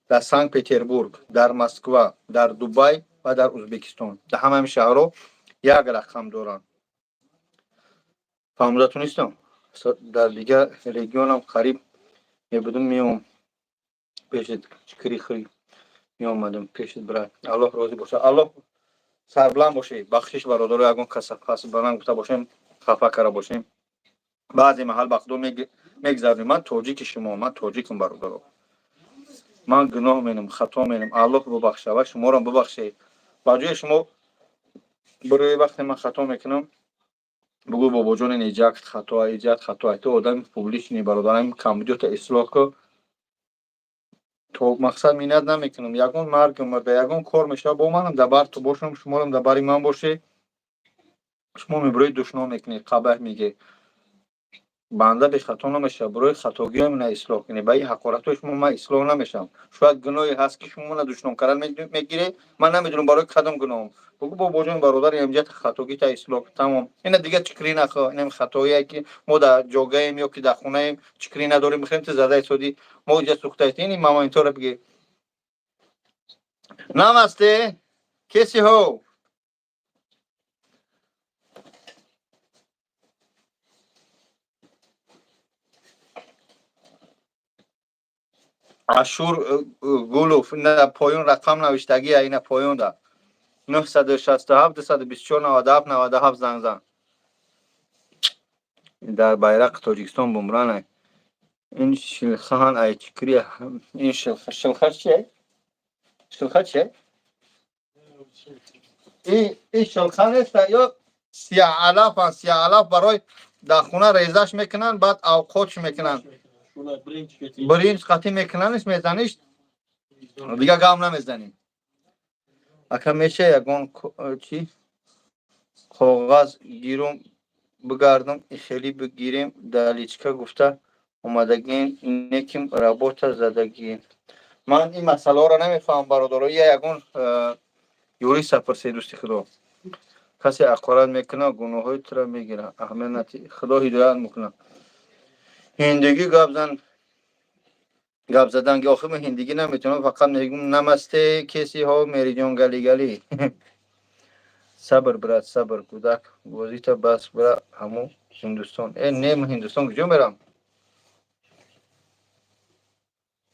дар Санкт Петербург, дар Москва, дар Дубай ва дар Узбекистон, дар ҳамаи шаҳрҳо як рақам доранд. Фаҳмида тунистам? Дар дигар регионам қариб мебудум, меом пешит, чикри хӯри меомадам пешит, брат. Аллоҳ розӣ бошад, Аллоҳ сарбуланд бошед. Бахшиш, бародаро, ягон каса баланд гуфта бошем, хафа карда бошем. Баъзе маҳал ба худо мегзарем. Ман тоҷики шумо, ман тоҷикам, бародаро. Ман гуноҳ менам, хато менам, Аллоҳ бубахша ва шуморо бубахшед. Ба ҷои шумо барои вақте ман хато мекунам, бугӯ: «Бобоҷон, ин иҷак хато, иҷат хато, ту одами публичный, бародарам, камбудиёта ислоҳ кун». То мақсад миннат намекунам. Ягон марг мурда, ягон кор мешавад, бо манам дар бар ту бошам, шуморам дар бари ман бошед. Шумо мебирои, душном мекунед, қабаҳ мегӯед. Банда бехато намешавад. Барои хатогиҳои мана ислоҳ кунед. Ба ин ҳақоратҳои шумо ман ислоҳ намешавам. Шояд гуноҳе ҳаст, ки шумо мана душном кардан мегиред, ман намедонам барои кадом гуноҳам. Бугӯ: «Бобоҷон, бародар, инҷа хатогита ислоҳ», тамом. Ина дига чикрӣ нахоҳ. Инам хатоие ки мо дар ҷогаем ё ки дар хонаем, чикрӣ надорем, мехоҳем, ту зада истодӣ, мо инҷа сӯхта истем. Ин моментҳоро бигир. Намасте, кеси ҳо. Ашур Гулов, ина поён рақам навиштагия, ина поёнда 967 224 97 97, занг зан. Дар байрақи Тоҷикистон бумран ин шилхаҳан ай чикри. Ин шилха, шилха чие? Шилха чие? И шилха нест ё сияҳалафан? Сияҳалаф барои дар хона резаш мекунанд, баъд авқотш мекунанд, биринҷ қатӣ мекунаниш, мезаниш, дига гам намезанӣ. Ака, меша ягон чи коғаз гирум бигардам, хеле бигирем, дар личка гуфта омадагин, неким работа задагин. Ман ин масъалаҳоро намефаҳмам, бародаро. Я ягон юриста пурсед, дӯсти худо. Касе ҳақорат мекунад, гуноҳҳои туро мегирад. Аҳамият надиҳ, Худо ҳидоят мекунад. Ҳиндигӣ гап зан, гап задан ки охир ман ҳиндигӣ наметавонам, фақат мегӯм: намасте, кеси ҳо, мериҷон, гали гали. Сабр, брат, сабр. Кӯдак бозита бас, бира ҳамун Ҳиндустон. Э, не, ман Ҳиндустон куҷо мерам?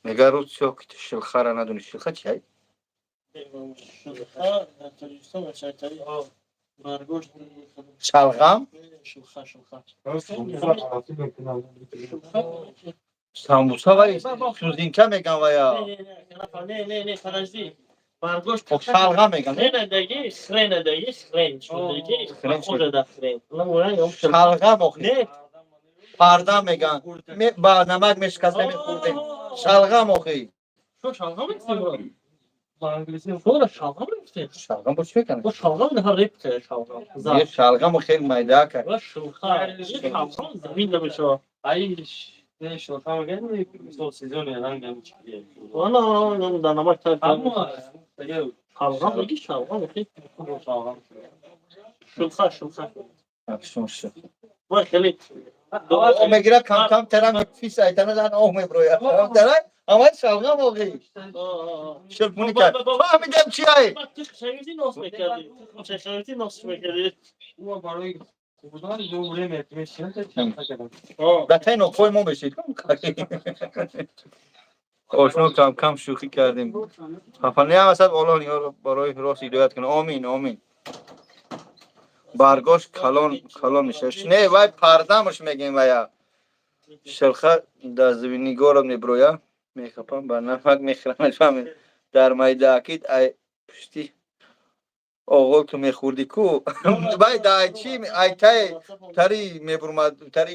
Мега рӯз сиёҳ ки шилхара надонӣ. Шилха чи ай? Шилха дар Тоҷикистон мешавад. Баргошт. Шалғам. Шилха, шилха. Шилха. Самбуса вай сузинка меган вая. Не, не, не, подожди. Баргошт. Шалғам меган. Хрен даги, хрен даги, хрен. Даги, похоже да хрен. Шалғам охи. Не. Парда меган. Ба намак мешикаста мехӯрдем. Шалғам охи. Шо шалғам мегуфтем? Ба англисӣ шо шалғам мегуфтем? Шалғам бо чӣ мекунад? Бо шалғам не репте шалғам. Е, шалғаму хеле майда кард. Ва шилха. Шалғам замин намешава. Ай, не, шилха мегӯяд, мисол сезони рангам чизе. Ана, ана, дар намак та. Аммо Шалғам меги, шалғам охи. Шилха, шилха. Ва хеле Оҳ мегирад, кам-кам тарам фис айтана зан, оҳ меброяд. Тарам ҳамаи шалғам охи. Шилпуни кард. Фаҳмидам чи ай. Шагирдӣ нос мекардӣ. Шагирдӣ нос мекардӣ. Барои хурдан ду время мешинам. Дар таи нокҳои мо бешид. Ошно, кам кам шӯхӣ кардем. Хафа не асад, Аллоҳ барои рост ҳидоят кунад. Омин, омин. Баргош калон калон мешавад. Не, вай пардамаш мегем вая. Шилха дар Звенигород меброя. Мехапам, ба намак мехӯрам, мефаҳмед. Дар майдаакид ай пушти Оғол, ту мехӯрдӣ ку? Бай дай чи айтай тари мебурмад, тари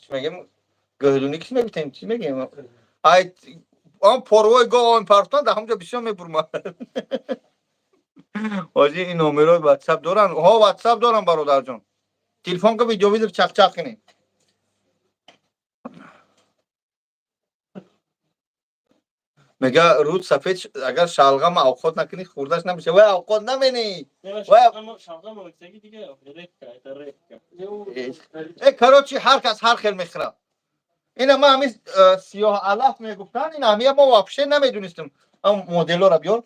чӣ мегем, гӯҳдунӣ ки мегуфтем, чӣ мегем, ай он порвои гов он партон дар ҳамҷо бисёр мебурмад. Ҳоҷи, ин номерои ватсап доранд? Ҳо, ватсап дорам, бародарҷон. Телефон ка, видеовызов, чақчақ кунем. Мега, руд сафед, агар шалғама авқот накунӣ, хӯрдаш намеша. Вай, авқот наменӣ. Шалғам дига репка, это репка. Э, короче, ҳар кас ҳар хел мехӯрад. Ина ма ҳамин сиёҳ алаф мегуфтанд, ин ҳамия мо вообще намедонистем. Ам моделора биёр,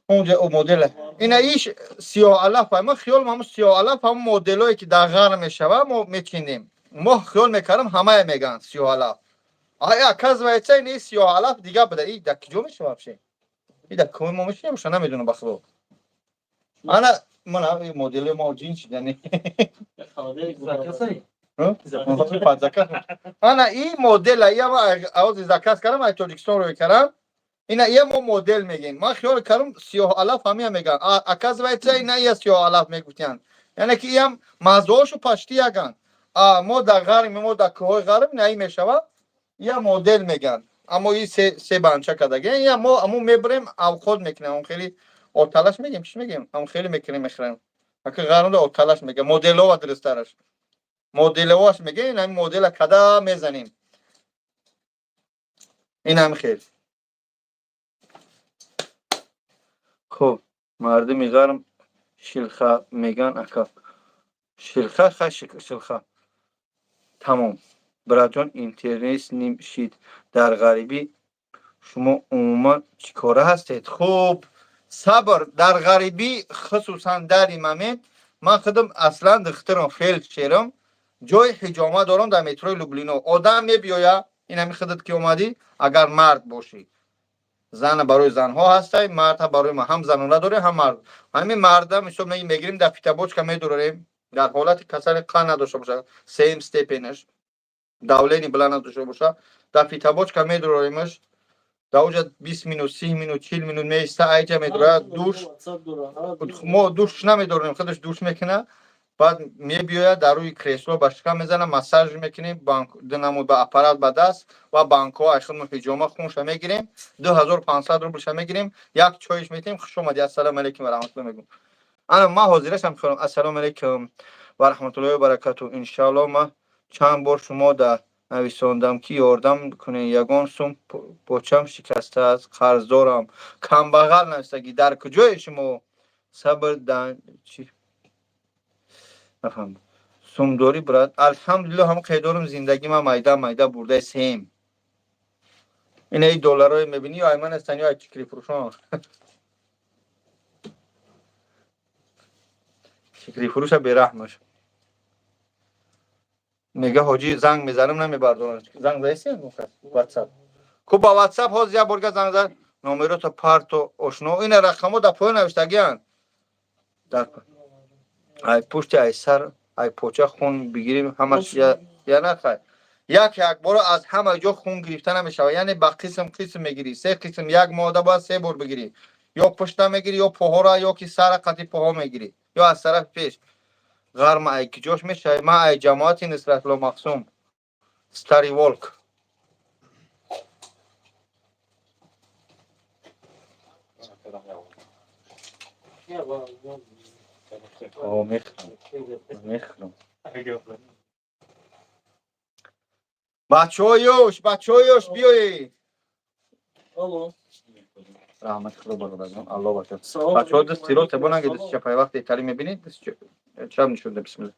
унҷа модела. Ина иш сиёҳ алаф. Ма хиёл ҳамун сиёҳ алаф ҳамун моделое ки дар ғар мешава, мо мечинем. Мо хиёл мекардам, ҳамая мегӯянд сиёҳ алаф. Ай, оказывается, ин сиёҳ алаф дига буда. И дар киҷо мешава вообще? И дар кӯи мо мешава боша, намедонам, ба худо. Ана мана модели мо ҷин шидани. Ана и модела я авози заказ кардам, ай Тоҷикистон рӯй кардам. Ина ия мо модел мегем. Ман хиёл кардам, сиёҳ алаф ҳамия меган. Оказывается, ина ия сиёҳ алаф мегуфтиянд, яъне ки иам маззаҳошу почти яган. А мо дар ғарм, мо дар кӯҳҳои ғарб ина и мешава, ия модел меган. Аммо и се банча кадаги ия мо аму мебарем, авқот мекунем. Он хеле оталаш мегем, чӣ мегем, ам хеле мекунем, мехӯрем. Ака ғармда оталаш мегем, моделова дурусттараш моделоваш мегем. Ин ҳами модела када мезанем, ин ҳами хел. Хуб, мардуми ғарм шилха меган, ака. Шилха, ха, шилха. Тамом, братҷон, интернет ним шид. Дар ғарибӣ шумо умуман чӣ кора ҳастед? Хуб, сабр. Дар ғарибӣ, хусусан дар ин момент, ман худам аслан духтурам, фелдшерам, ҷои ҳиҷома дорам дар метрои Люблино. Одам мебиёя, ин ҳами худат ки омадӣ, агар мард бошӣ, зана барои занҳо ҳастай, мардҳа барои ма. Ҳам занона дорем, ҳам мард. Ҳамин марда мисол мегирем, дар фитобочка медурорем, дар ҳолати касали қанд надошта боша, сеюм степенаш, давление баланд надошта боша, дар фитобочка медуроремаш, дар оҷа 20 минут, 30 минут, 40 минут меиста, айҷа медурад, душ. Мо душ намедорем, худаш душ мекуна, баъд мебиёяд, дар рӯи кресло ба шикам мезана, массаж мекунем, динамуд ба аппарат ба даст ва банкҳо ай худмо ҳиҷома, хунша мегирем, 2500 рублша мегирем, як чоиш метиҳем, хуш омадӣ, ассалому алайкум ва раҳматулло мегӯм. Ана ман ҳозирашам мехӯрам. Ассалому алайкум ва раҳматуллоҳи ва баракату. Иншаалло, ман чанд бор шумо да нависондам, ки ёрдам кунед, ягон сум почам шикастааст, қарздорам. Камбағал навистагӣ. Дар куҷое шумо? Сабр чи нафаҳмидам. Сумдорӣ, брат? Алҳамдулилло, ҳам қайдорум, зиндагӣ ма майда майда бурдаи сем. Ина и долларое мебинӣ, ё айман ҳастанд, ё ай чикрифурӯшон. Чикрифурӯша бераҳмаш. Мега, ҳоҷӣ, занг мезанам, намебардорам. Занг заиси ватсап ку? Ба ватсап ҳозир як борга занг зад, номерота парто, ошно. Ина рақамҳо дар поён навиштагианд. Дар ай пушти, ай сар, ай поча хун бигирим, ҳамаш я нахай. Як якбора аз ҳама ҷо хун гирифта намешавад, яъне ба қисм қисм мегирӣ, се қисм. Як моҳда бояд се бор бигирӣ: ё пушта мегирӣ, ё поҳора, ё ки сара қати поҳо мегирӣ, ё аз тарафи пеш. Ғарма ай киҷош мешавад? Ман ай ҷамоати Нусратулло Мақсум, Старый Волк. Мехӯрам, мехӯрам. Бачаҳои ёш, бачаҳои ёш, биёед. Раҳмати худо, бародарҷон, алло бача. Бачаҳо, дасти рост бо наги, дасти чапай. Вақте итали мебинед, дасти чап нишонда, бисмилла.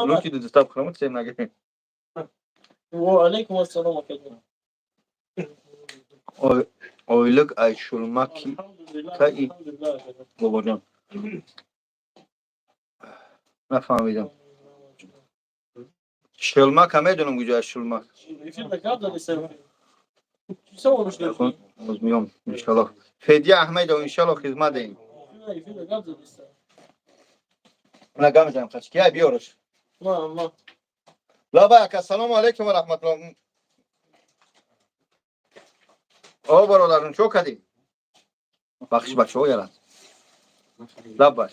Лучи дастап хӯрам, сем нагирем. Ва алейкум ассалом. Ойлук ай шулмаки каи, бобоҷон? Нафаҳмидам. Шулмака медонам, куҷоя шулмак. Миём, иншалло. Федия Аҳмедов, иншалло, хизмат деҳем. На, гап мезанем, қач кия биёраш. Лабай, ака, ассалому алайкум ва раҳматулло. О, бародарҷон, чо кардӣ? Бахшиш, бачаҳо, яра лаббай,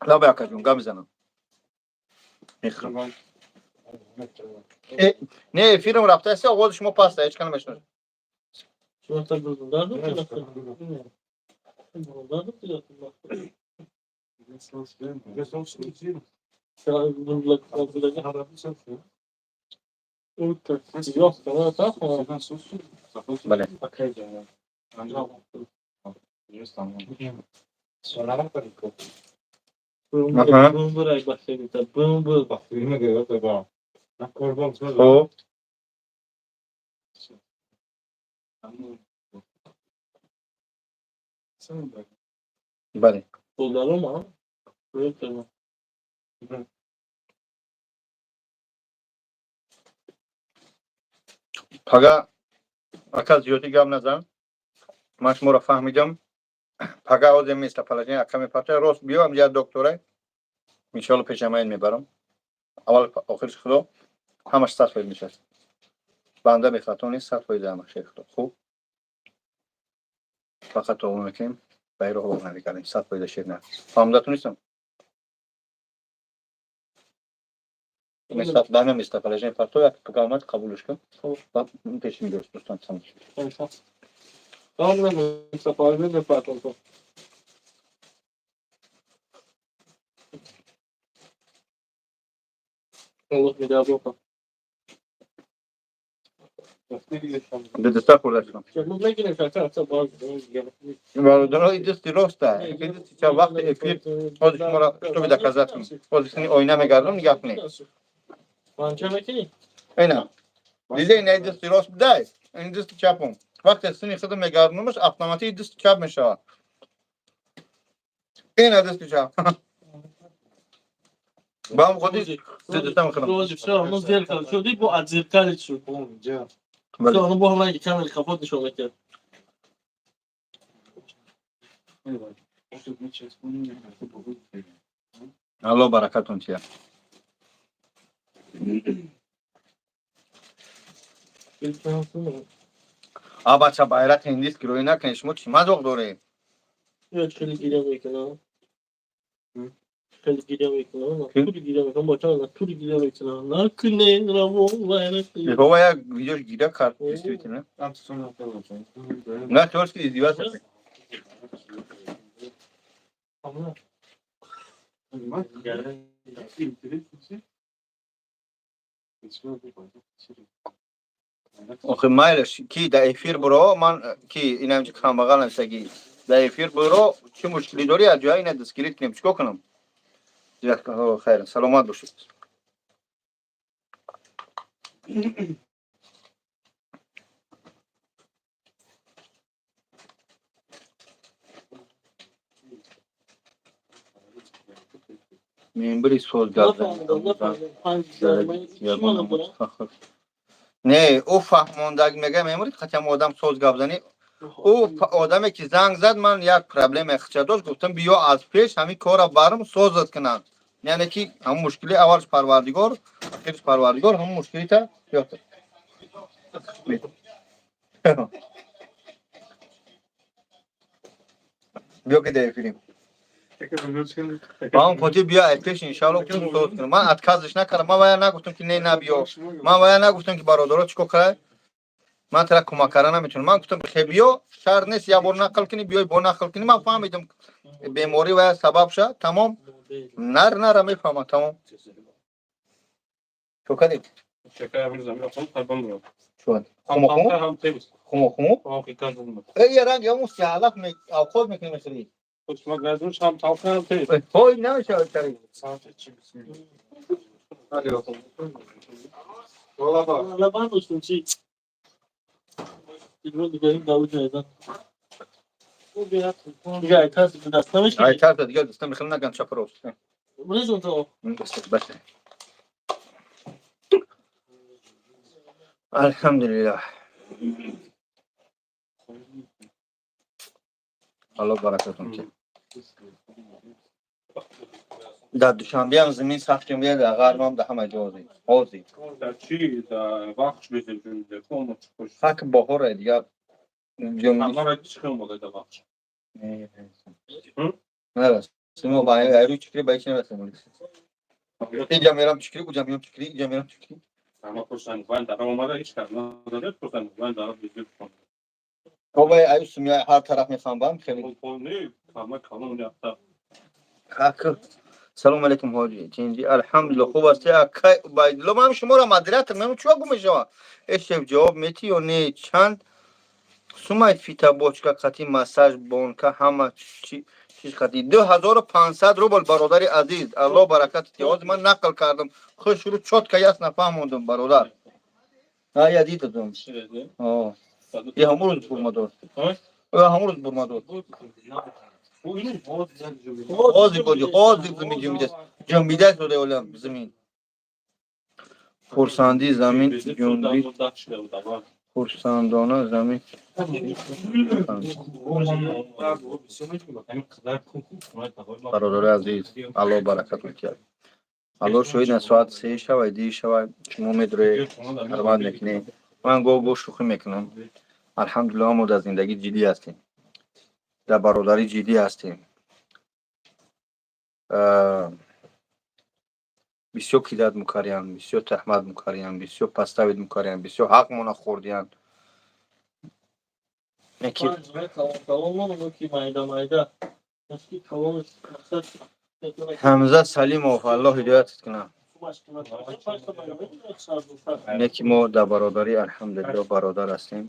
лаббай, акаҷон, гап мезанам, мехӯрам. Не, эфирам рафтааст, овози шумо паста, ҳеҷ ка намешунавад. Шумо та гузундар дод. Гузундар дод. Бале. Аҳа. Хоб. Бале. Пага, ака, зиёдӣ гап назан, ман шуморо фаҳмидам. Пага ҳозир местоположение ака мепарта, рост биё, ҳамҷа доктора, иншоалло, пешамаин мебарам. Аввал охирш худо, ҳамаш 100% мешавад. Банда бехато нест, 100% ҳама шери худо. Хуб, фақат тавба мекунем, ба роҳ роҳ намекардем, 100% шер на фаҳмидатон нестам. Даме местоположение парто, як пага омад, қабулш кун, баъд пеши мегирифт, дӯстон. Тамом. Главное, местоположение партов. Аллоҳ медиҳад. Даста хӯрда шудам. Бародаро, и дасти роста, и дасти чап. Вақти эфир ҳозир шуморо, чтобы доказать, ҳозир сини оина мегардам, нигаҳ кунед. Ина дида, ина дасти рост будай, ин дасти чапум. Вақте сини худам мегардонамаш, автоматик дасти чап мешавад. Ина дасти чап. Ба ҳам худи даста мехӯрам. Все равно зеркало шуд, бо отзеркалить шуд. Все равно бо ҳам ранги камери капот нишон мекард. Алло, баракатон тия. А бача, байрақи ҳиндист гирӯӣ накунед, шумо чӣ мазоқ доред? Хеле гиря мекунам, хеле гиря мекунам, тури гиря мекунам, бача, тури гиря мекунам, накунед равон байрақи. Бобо, як видеош гиря кард, действительно. На творчески издеваться. Ама. Охи, майлаш, ки дар эфир буро, ман ки инамҷи камбағал нависагӣ, дар эфир буро, чӣ мушкилӣ дорӣ, аз ҷоя ина дастгирӣ кунем, чикор кунам? Хайр, саломат бошед. Мембри соз. Нафаҳмидам, нафаҳмидам. Панҷ зарба чӣ маъно дорад? Не, ӯ фаҳмондаг мега, мемури қатиам одам соз гап занӣ. Ӯ одаме ки занг зад, ман як проблема хича дошт, гуфтам, биё, аз пеш ҳамин корра барм созат кунанд, яъне ки ҳамун мушкили аввалш парвардигор, ахирш парвардигор, ҳамун мушкилита ёфта. Биё ки дар эфирим. Ба он хотир биё, ай пеш, иншалло, соз кунам. Ман отказ ш накардам, ман вая нагуфтам ки не, набиё, ман вая нагуфтам ки бародаро чӣ кор кара, ман тара кӯмак карда наметавонам. Ман гуфтам, хе, биё, шарт нест як бор нақл кунӣ, биёй бо нақл кунӣ. Ман фаҳмидам, беморӣ вая сабаб ша, тамом. Нар нара мефаҳмам, тамом. Чо кардӣ? Хумо хумо хумо хумо, э ранг яму сиҳалаф авқот мекунӣ, мехӯрӣ. Ҳой, намешавад кари. Лабан доштем чи? Дигарин давуд ҷайдан. Дига айтарси даст намеши? Айтарта дига даста мехӯрам, наган чапа рост. Резон то. Бас. Алҳамдулиллаҳ. Аллоҳ баракатон тия. Дар Душанбеам замин сахт ҷунбида, дар ғарбам, дар ҳама ҷо ҳозир. Ҳозир. Дар чӣ? Дар вақт безеб ҷунбида? Ко чӣ? Хак баҳора дигар. Ҳамара чӣ хел омода дар вақт? Нарас. Мо ба айрӯи чикри ба ҳеч нарасем. Инҷа мерам чикри, уҷа меём чикри, инҷа мерам чикри. Ама пурсанд, вайн дар омада ҳеч кас надорад, пурсанд, вайн дар безеб. Обай аю сумя ҳар тараф мехамбам хеле. Не, ҳама калон яфта. Хак. Салом алейкум, ҳоҷи. Тинҷи, алҳамдулиллоҳ, хуб ҳастӣ? Акай Убайдулло, ман шуморо модератор мемон, чӯ гум мешава? Э шеф, ҷавоб метӣ ё не? Чанд сумай фитобочка қати массаж, банька, ҳама чиз қати? 2500 рубл, бародари азиз. Аллоҳ баракат диҳад. Ҳозир ман нақл кардам. Хушрӯ чётко ясно фаҳмондум, бародар. А я дидам. О. Я ҳамон рӯз бурмадод. Я ҳамон рӯз бурмадод. Ҳозир буди, ҳозир замин ҷунбидааст. Ҷунбидааст дода олам замин. Хурсандӣ замин ҷунбид, хурсандона замин. Бародари азиз, Аллоҳ баракат медиҳад. Аллоҳ шоҳид, на соат 3 шавай, ди шавай, шумо медуред, ҳурмат мекунед. Ман гоҳ гоҳ шӯхӣ мекунам. Алҳамдулиллоҳ, мо дар зиндагӣ ҷиддӣ ҳастем. Дар бародарӣ ҷиддӣ ҳастем. Бисёр кидать мекардиянд, бисёр таҳмат мекардиянд, бисёр подставить мекардиянд, бисёр ҳақмона хӯрдиянд. Яки Калон ки майда майда. Калон мақсад. Ҳамза Салимов, Аллоҳ ҳидоятат кунад. Не ки мо дар бародарӣ, алҳамдулиллоҳ, бародар ҳастем.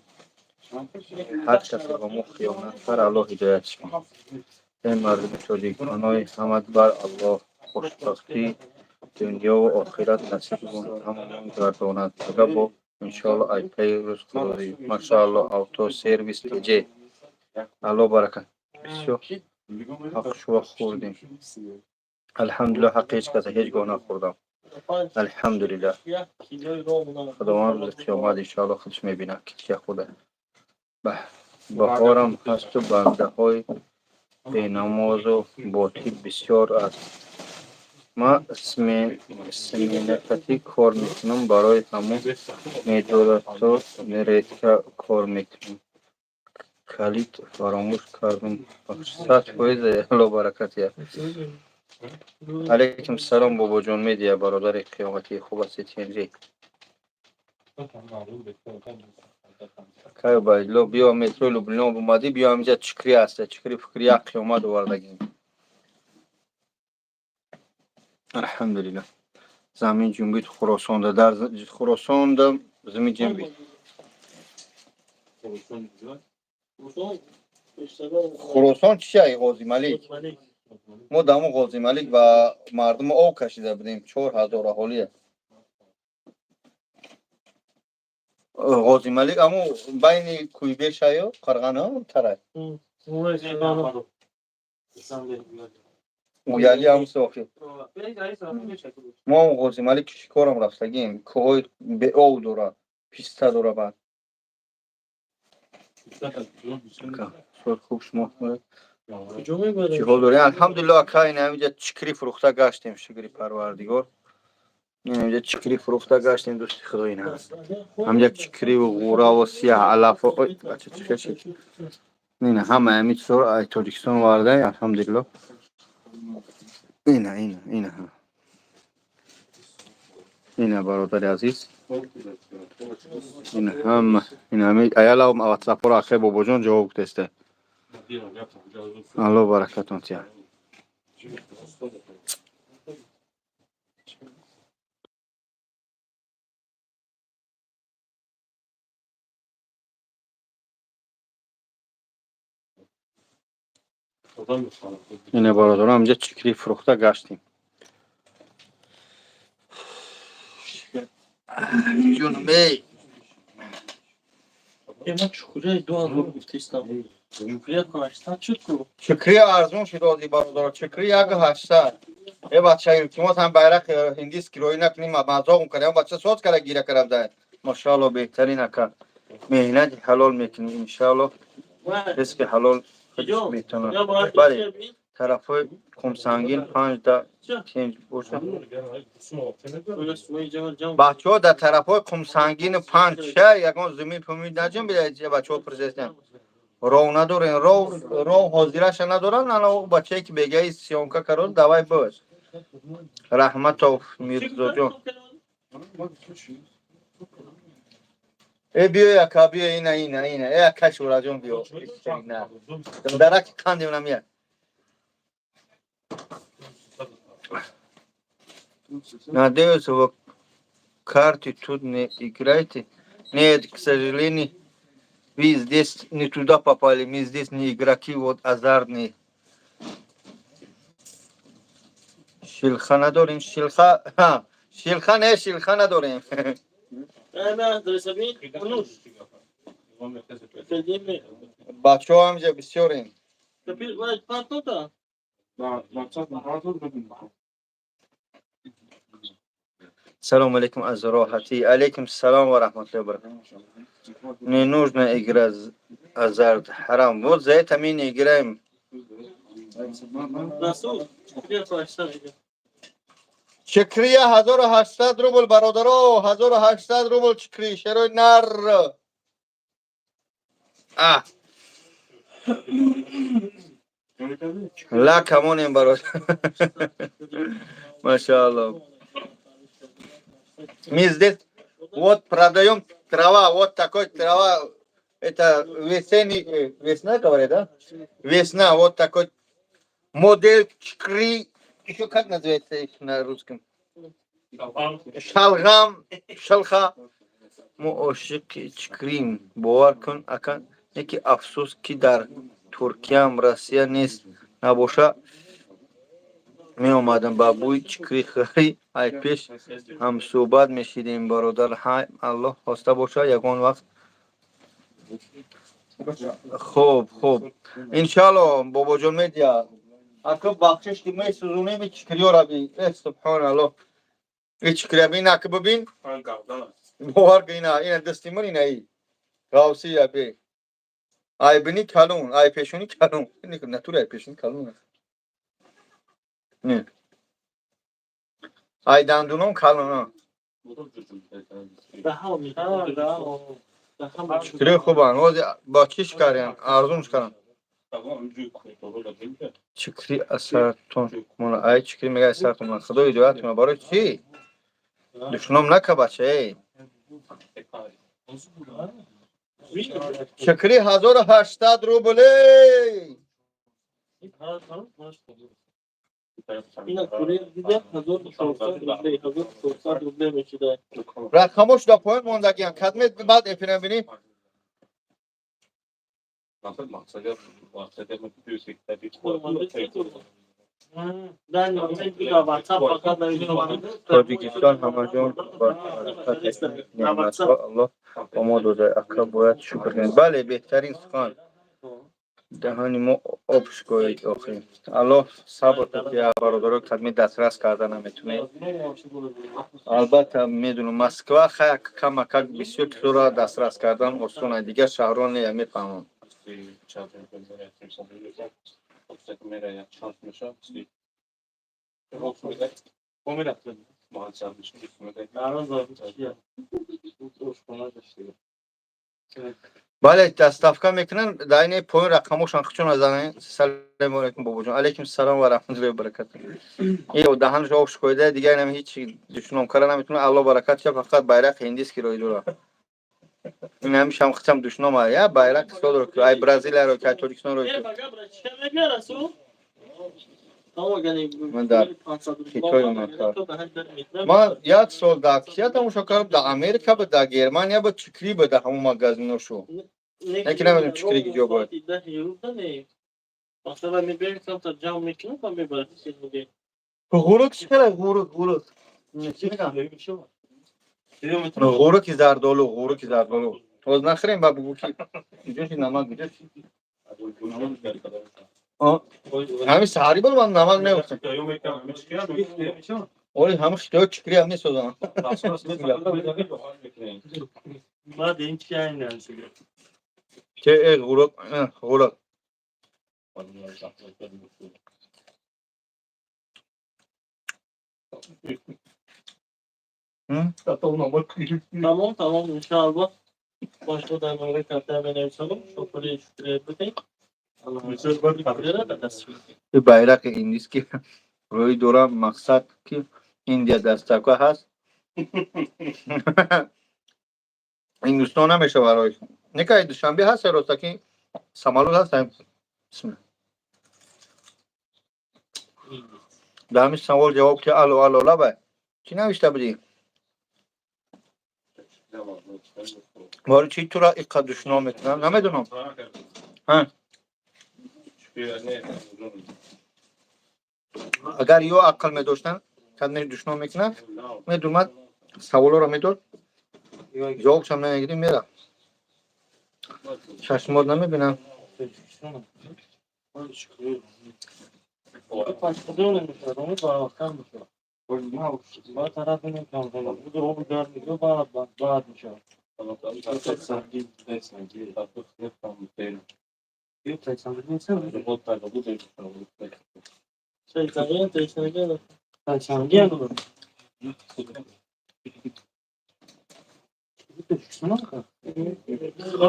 Ҳар касе ба мо хиёнат кард, Аллоҳ ҳидоятш кунад. Эй мардуми тоҷик, паноҳи ҳамат бар Аллоҳ, хушбахтии дунёву охират насибмон ҳамамон гардонад. Ага бо иншоалло айпаи рӯз худоӣ. Машаалло, авто сервис ТЖ. Аллоҳ баракат. Бисёр ҳақ шува хӯрдем. Алҳамдулиллоҳ, ҳаққи ҳеҷ каса ҳеҷ гоҳ нахӯрдам. Алҳамдулиллоҳ. Худованд рӯзи қиёмат иншоалло худаш мебинад, ки чия хӯрда. Баҳорам ҳасту бандаҳои бенамозу ботил бисёр аст. Ман сменакатӣ кор мекунам, барои ҳамон медорато редко кор мекунам. Калид фаромӯш кардум. 100%, Аллоҳ баракат диҳад. Алейкум салом, бобоҷон медиа, бародари қиёматӣ, хуб ҳастед, тинҷӣ? Кай Убайдулло, биё метрои Люблино омадӣ, биё, ҳаминҷа чикрӣ аст, чикрӣ фикри як қиёмат овардагим. Алҳамдулиллоҳ. Замин ҷунбид Хуросонда, дар Хуросонда замин ҷунбид. Хуросон чи шай, Ғозималик? Мо даму Ғозималик ва мардумо об кашида будем, 4000 аҳолие. Ғозималик аму байни Кӯйбешаю Қарғана тарай. Уяли ҳам сохи. Мо Ғозималик шикорам рафтагим, кӯҳои беоб дора, писта дора баъд. Суд хуб, шумо чӣ ҳол доред? Алҳамдулиллоҳ, ака, ин ҳаминҷа чикрӣ фурӯхта гаштем, шукри Парвардигор. Ин ҳаминҷа чикрӣ фурӯхта гаштем, дӯсти Худо, ин ҳаст. Ҳаминҷа чикриву ғӯраву сиёҳ алафу ой, бача, чӣ шид? Ин ҳама ҳамин чизҳоро ай Тоҷикистон оварда, алҳамдулиллоҳ. Ина, ина, ина. Ина, бародари азиз. Ин ҳама, ин ҳами аяла ватсапҳоро ахе бобоҷон ҷавоб гуфтесте. Аллоҳ баракатон диҳад. Ина, бародарон, ҳаминҷа чикрӣ фурӯхта гаштем. Ҷонум эй. Ма чукурия 2000 гуфтистам. Чукурия 800 шуд ку. Чикрӣ арзон шуд ози, бародаро. Чикрӣ 1800. Э бача, илтимос, ҳам байрақ ҳиндис кироӣ накунем, мазоқум кардем. Бача соз кара гира кардам дар. Машаалло, беҳтарин, ака. Меҳнати ҳалол мекунӣ, иншаалло. Ризқи ҳалол худаш метавонад. Бале. Тарафҳои Қумсангин панҷ да тинҷ боша. Бачаҳо, дар тарафҳои Қумсангину панҷ ша ягон зумин пумин наҷим бида. Бачаҳо пурсестем, ров надорем, ров, ров ҳозираша надорам. Ана бачае ки бегаи съёмка карод, давай боз. Раҳматов Мирзоҷон. Э, биё, яка, биё, ина, ина, ина, э, ака Шураҷон, биё. Дараки қандем намия. Надеюсь, вы карты тут не играете? Нет, к сожалению, вы здесь не туда попали. Мы здесь не игроки, вот азартные. Шилха надорем, шилха, шилха не, шилха надорем. Бачаҳо ҳамҷа бисёрем. Салому алейкум аз роҳатӣ. Алейкум салом ва раҳматуллоҳи ва баракатуҳ. Не нужно играть азарт, ҳарам. Вот за это мы не играем. Чикрия 1800 рубл, бародаро, 1800 рубл чикри, шерои нар. А. Ла камонем, бародар. Машаалло. Мы здесь вот продаем трава, вот такой трава. Это весенний, весна, говорят, да? Весна, вот такой модель чикри. Еще как называется их на русском? Шалғам, шалха. Мо ошиқи чикрим. Бовар кун, ака, неки афсӯс, ки дар Туркиям Россия нест. Набоша меомадам, ба бӯи чикри хӯрӣ ай пеш ҳамсӯҳбат мешидем, бародар. Ҳай, Аллоҳ хоста боша, ягон вақт. Хуб, хуб. Иншалло, бобоҷон медиа. Ака, бахшиш ки месӯзонем чикриёра би. Э, субҳоналлоҳ. И чикрия бин, ака, бибин. Бовар кун, ина, ина дасти ман, ина и. Ғавси я бе. Ай бини калон, ай пешони калон. Натури ай пешони калон. Не. Ай дандуном калон. Чикри хубанд. Ҳозир бо чиш кардем? Арзунш кардам. Чикри асартон. Ай чикри мега асартон. Худо ҳидоят кунад. Барои чӣ? Душном нака, бача, эй. Чикри 1800 рубл, эй! Ина курьер дида 1400 рублей, 1400 рублей мешида. Рақамош дар поён мондагиам. Кадме баъд эфира бинӣ? Тоҷикистон ҳамаҷон баракат неъматҳо Аллоҳ ба мо дода, ака, бояд шукр кунем. Бале, беҳтарин сухан. Даҳани мо об шикоид охир. Аллоҳ сабр диҳад, бародаро, кадми дастрас карда наметунед. Албатта, медунам, Москва хай камакак бисёр чизоро дастрас кардан осон аст, дигар шаҳрон не, мефаҳмам. Бале, доставка мекунанд, дар ини поён рақамошон хучон занед. Салому алайкум, бобоҷон. Алайкум салом ва раҳматуллоҳи ва баракатуҳ. Э, даҳанаш об шикоида, дигар инам ҳеҷ душном кара наметавонад. Аллоҳ баракат диҳад, фақат байрақи ҳиндиски рои дора. Ин ҳамишам хичам душном а. Я байрақи содро, ай Бразилияро, ай Тоҷикистонро. Ман дар Хитой омадам. Ман як сол дар кия тамошо кардам, дар Америка буд, дар Германия буд, чикри буд дар ҳамон магазиношу. Яке намедонам чикри ҷо буд. Ғурук чӣ хела ғурук, ғурук? Ғуруки зардолу, ғуруки зардолу. Тоз нахӯрем, ба бугӯ ки куҷо шид намак, куҷо шид? Ҳамин саҳарӣ буд, ман намак мегуфтам. Оли ҳамин хитои чикри ҳам месозам. Че, э, ғурук, ғурук. Тамом, тамом, иншааллоҳ. Бошто дар бораи карта менависонам. Шофери будем. Байрақи индис ки рӯй дорам, мақсад ки Индия доставка ҳаст. Ҳиндустон намешава рой. Нека Душанбе ҳаст, роста ки самолёт ҳаст. Бисмилла. Дар ҳамин савол ҷавоб ки алло, алло, лабай. Чӣ навишта будӣ? Бори чӣ тура иққа душном мекунам? Намедонам. Ҳа. Агар ё ақл медоштанд, кадме душном мекунад, медумад саволоро медод, ҷавобшам намегирим, мерафт. Чашмот намебинам.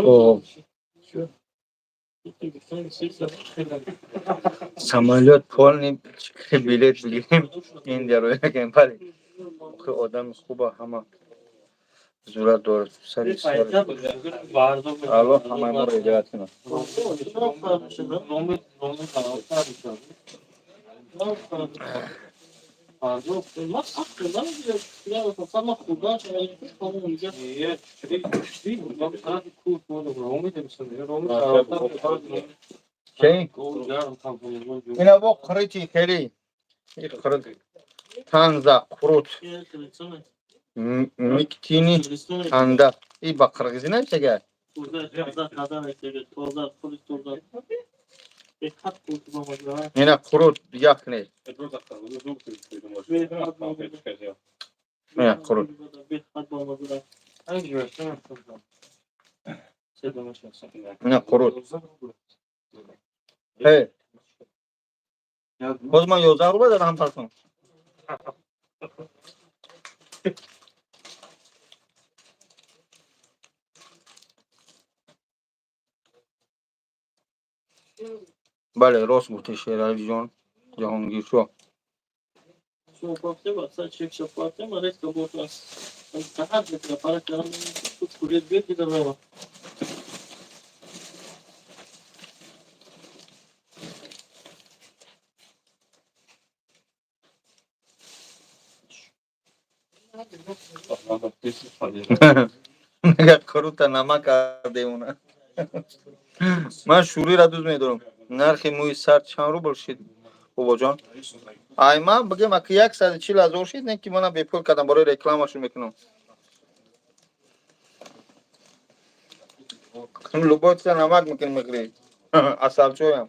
Хоб. Самолёт полный билет бигирем, Индияро якем, бале. Охи одами хуба, ҳама зурат дорад. Сари сори. Аллоҳ ҳамаи моро ҳидоят кунад. Чӣ? Ина бо қурити хеле. Қурит. Танза, қурут. Миктини танда. И ба қирғизӣ навиштага? Ина қурут як не. Ина қурут. Ина қурут. Э. Боз ман 11 рубл дадам фарз. Бале, рост гуфтӣ, Шералиҷон Ҷаҳонгиршоҳ. Мега қурута намак кардемона. Ман шӯриро дӯст медорам. Нархи мӯи сар чанд рубл шид, бобоҷон? Ай ман бигем, аки 140 000 шид, не ки мана бепул кардам, барои рекламашон мекунам. Любой чиза намак мекунӣ, мехӯрӣ. Асалчоям.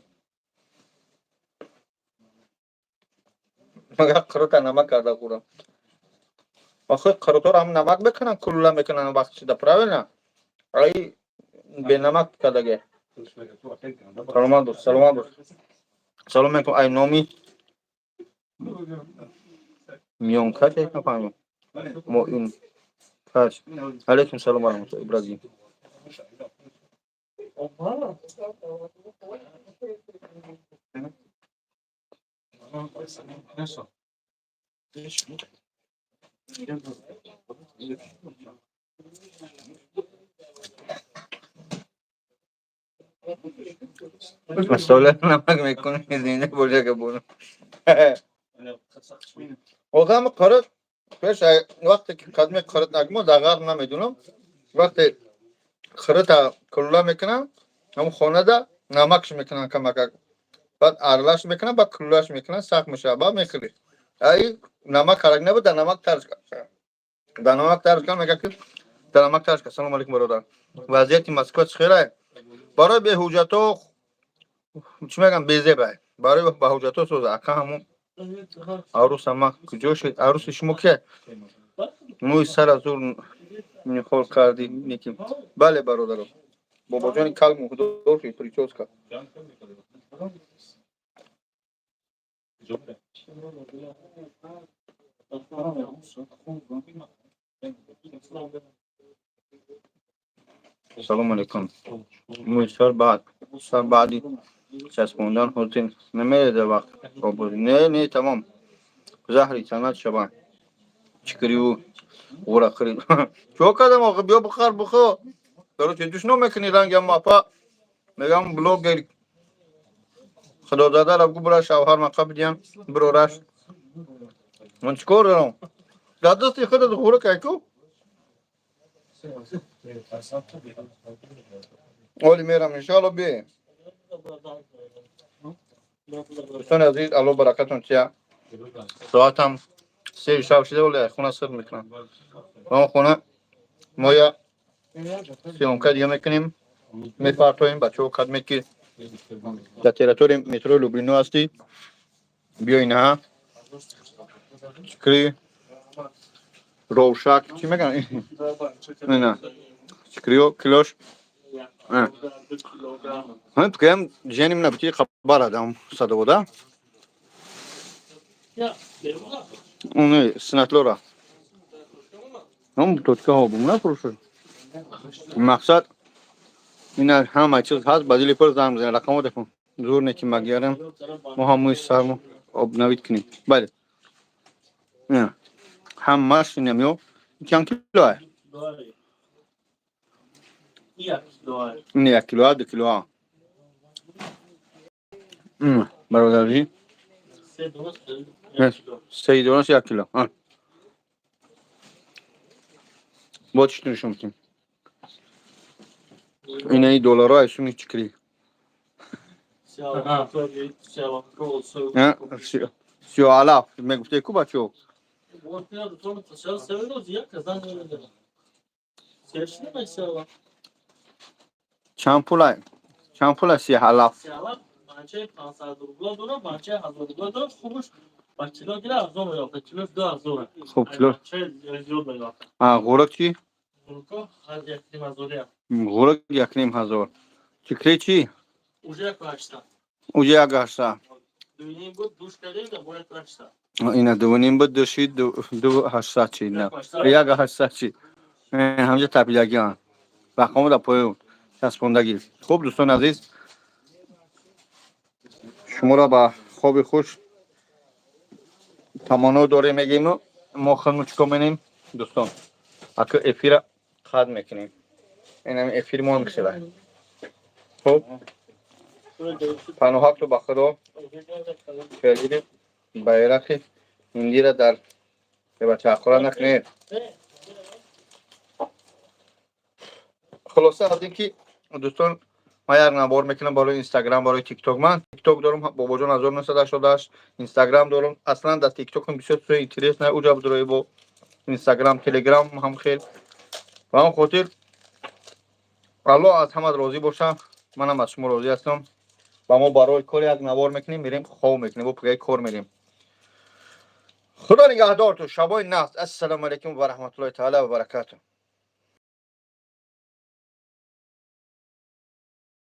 Мага қурута намак карда хӯрам. Охи қурутҳоро ҳам намак мекунанд, кулула мекунанд вақти шида, правильно? Ай бенамак кардаге. Саломат бош, саломат бош. Салом алейкум, ай номи миёнкач нафаҳмидам. Мо ин кач. Алейкум салом ва раҳматуллоҳ, Ибрагим. Масола намак мекунӣ, зинда боша ка буно. Одами қурут пеш вақте ки қадми қурут нагмо дар ғарб намедунам. Вақте қурута кулула мекунанд, ҳамун хонада намакш мекунанд камакак. Баъд аралаш мекунанд, баъд кулулаш мекунанд, сахт мешавад, баъд мехӯрӣ. Ай намак карак набуд, дар намак тарж дар намак тарж кардам, мегӯяд ки дар намак тарж кард. Салом алейкум, бародар. Вазъияти Москва чӣ хелае? Барои беҳуҷҷатҳо чӣ мегӯям, безебай. Барои ба ҳуҷҷатҳо соза. Ака ҳамун аруса ма куҷо шуд? Аруси шумо кия? Мӯи сара зур нихол кардӣ, неки. Бале, бародаро. Бобоҷони кал муҳдор шуд, причёска. Салому алейкум. Мӯи сар баъд сар баъди часпондан ҳозир намереза вақт обоз. Не, не, тамом. Заҳри санат шава. Чикриву ғура хӯрид. Чо кардам охи, биё бихар, бихо. Короче, душно мекунӣ рангам апа. Мегам блогер худодада гу бира шавҳар мақа бидиям бирораш. Ман чикор дорам? Дар дасти худат ғура кайку? Оли мерам, иншоалло бие. Дӯстони азиз, Алло баракатон тия. Соатам 3 шаб шуда, вале хона сир мекунам. Ва хона мо я съёмка дига мекунем, мепартоем бачаҳо кадме ки дар территорияи метрои Люблино ҳастӣ, биё инаҳа чикри ровшак чӣ мегӯянд, ина чикриё килош ҳам женим набити хабар адам садовода уни синатлора ҳам точкаҳо бумна фурӯшад. Мақсад ина ҳама чиз ҳаст, ба дили пур занг бизанед, рақамҳо декун. Зур не ки магиярем, мо ҳам мӯи сармо обновить кунем. Бале, ҳамаш инамё чанд килоа? Ин 1 килоа, 2 килоа, бародарҷи, се донаш 1 кило. Бо чӣ нишон кунем? Инаи долларо айсуми чикри сиёалаф мегуфте ку бачаҳо. Чанд пула, чанд пула сиҳалаф? Хуб, кило ғурак чӣ? Ғурак 1500. Чикре чӣ? Уже 1800. Ина 2,5 буд, ду шид, 2800 чи, на 1800 чи, ҳамҷа тапидагиан рақамҳо дар поён часпондагӣ. Хуб, дӯстони азиз, шуморо ба хоби хуш таманно дорем, мегӯему мо худмо чӣ кор менем, дӯстон? Ака эфира қатъ мекунем, инами эфири мо мешава. Хуб, паноҳакту ба Худо. Феълири байрақи ҳиндира дар бачаақора накунед. Хулоса аз ин ки, дӯстон, ман як навор мекунам барои Инстаграм, барои Тикток. Ман Тикток дорам, Бобоҷон 1988, Инстаграм дорам. Аслан дар Тиктокам бисёр чизои интересно уҷа будрои, бо Инстаграм, Телеграм ҳам хел. Ба он хотир Аллоҳ аз ҳамат розӣ боша, манам аз шумо розӣ ҳастам. Ба мо барои кор як навор мекунем, мерем, хов мекунем, бо пугаи кор мерем. Худо нигаҳдор ту, шабои наст. Ассалому алайкум ва раҳматуллоҳи таала ва баракату.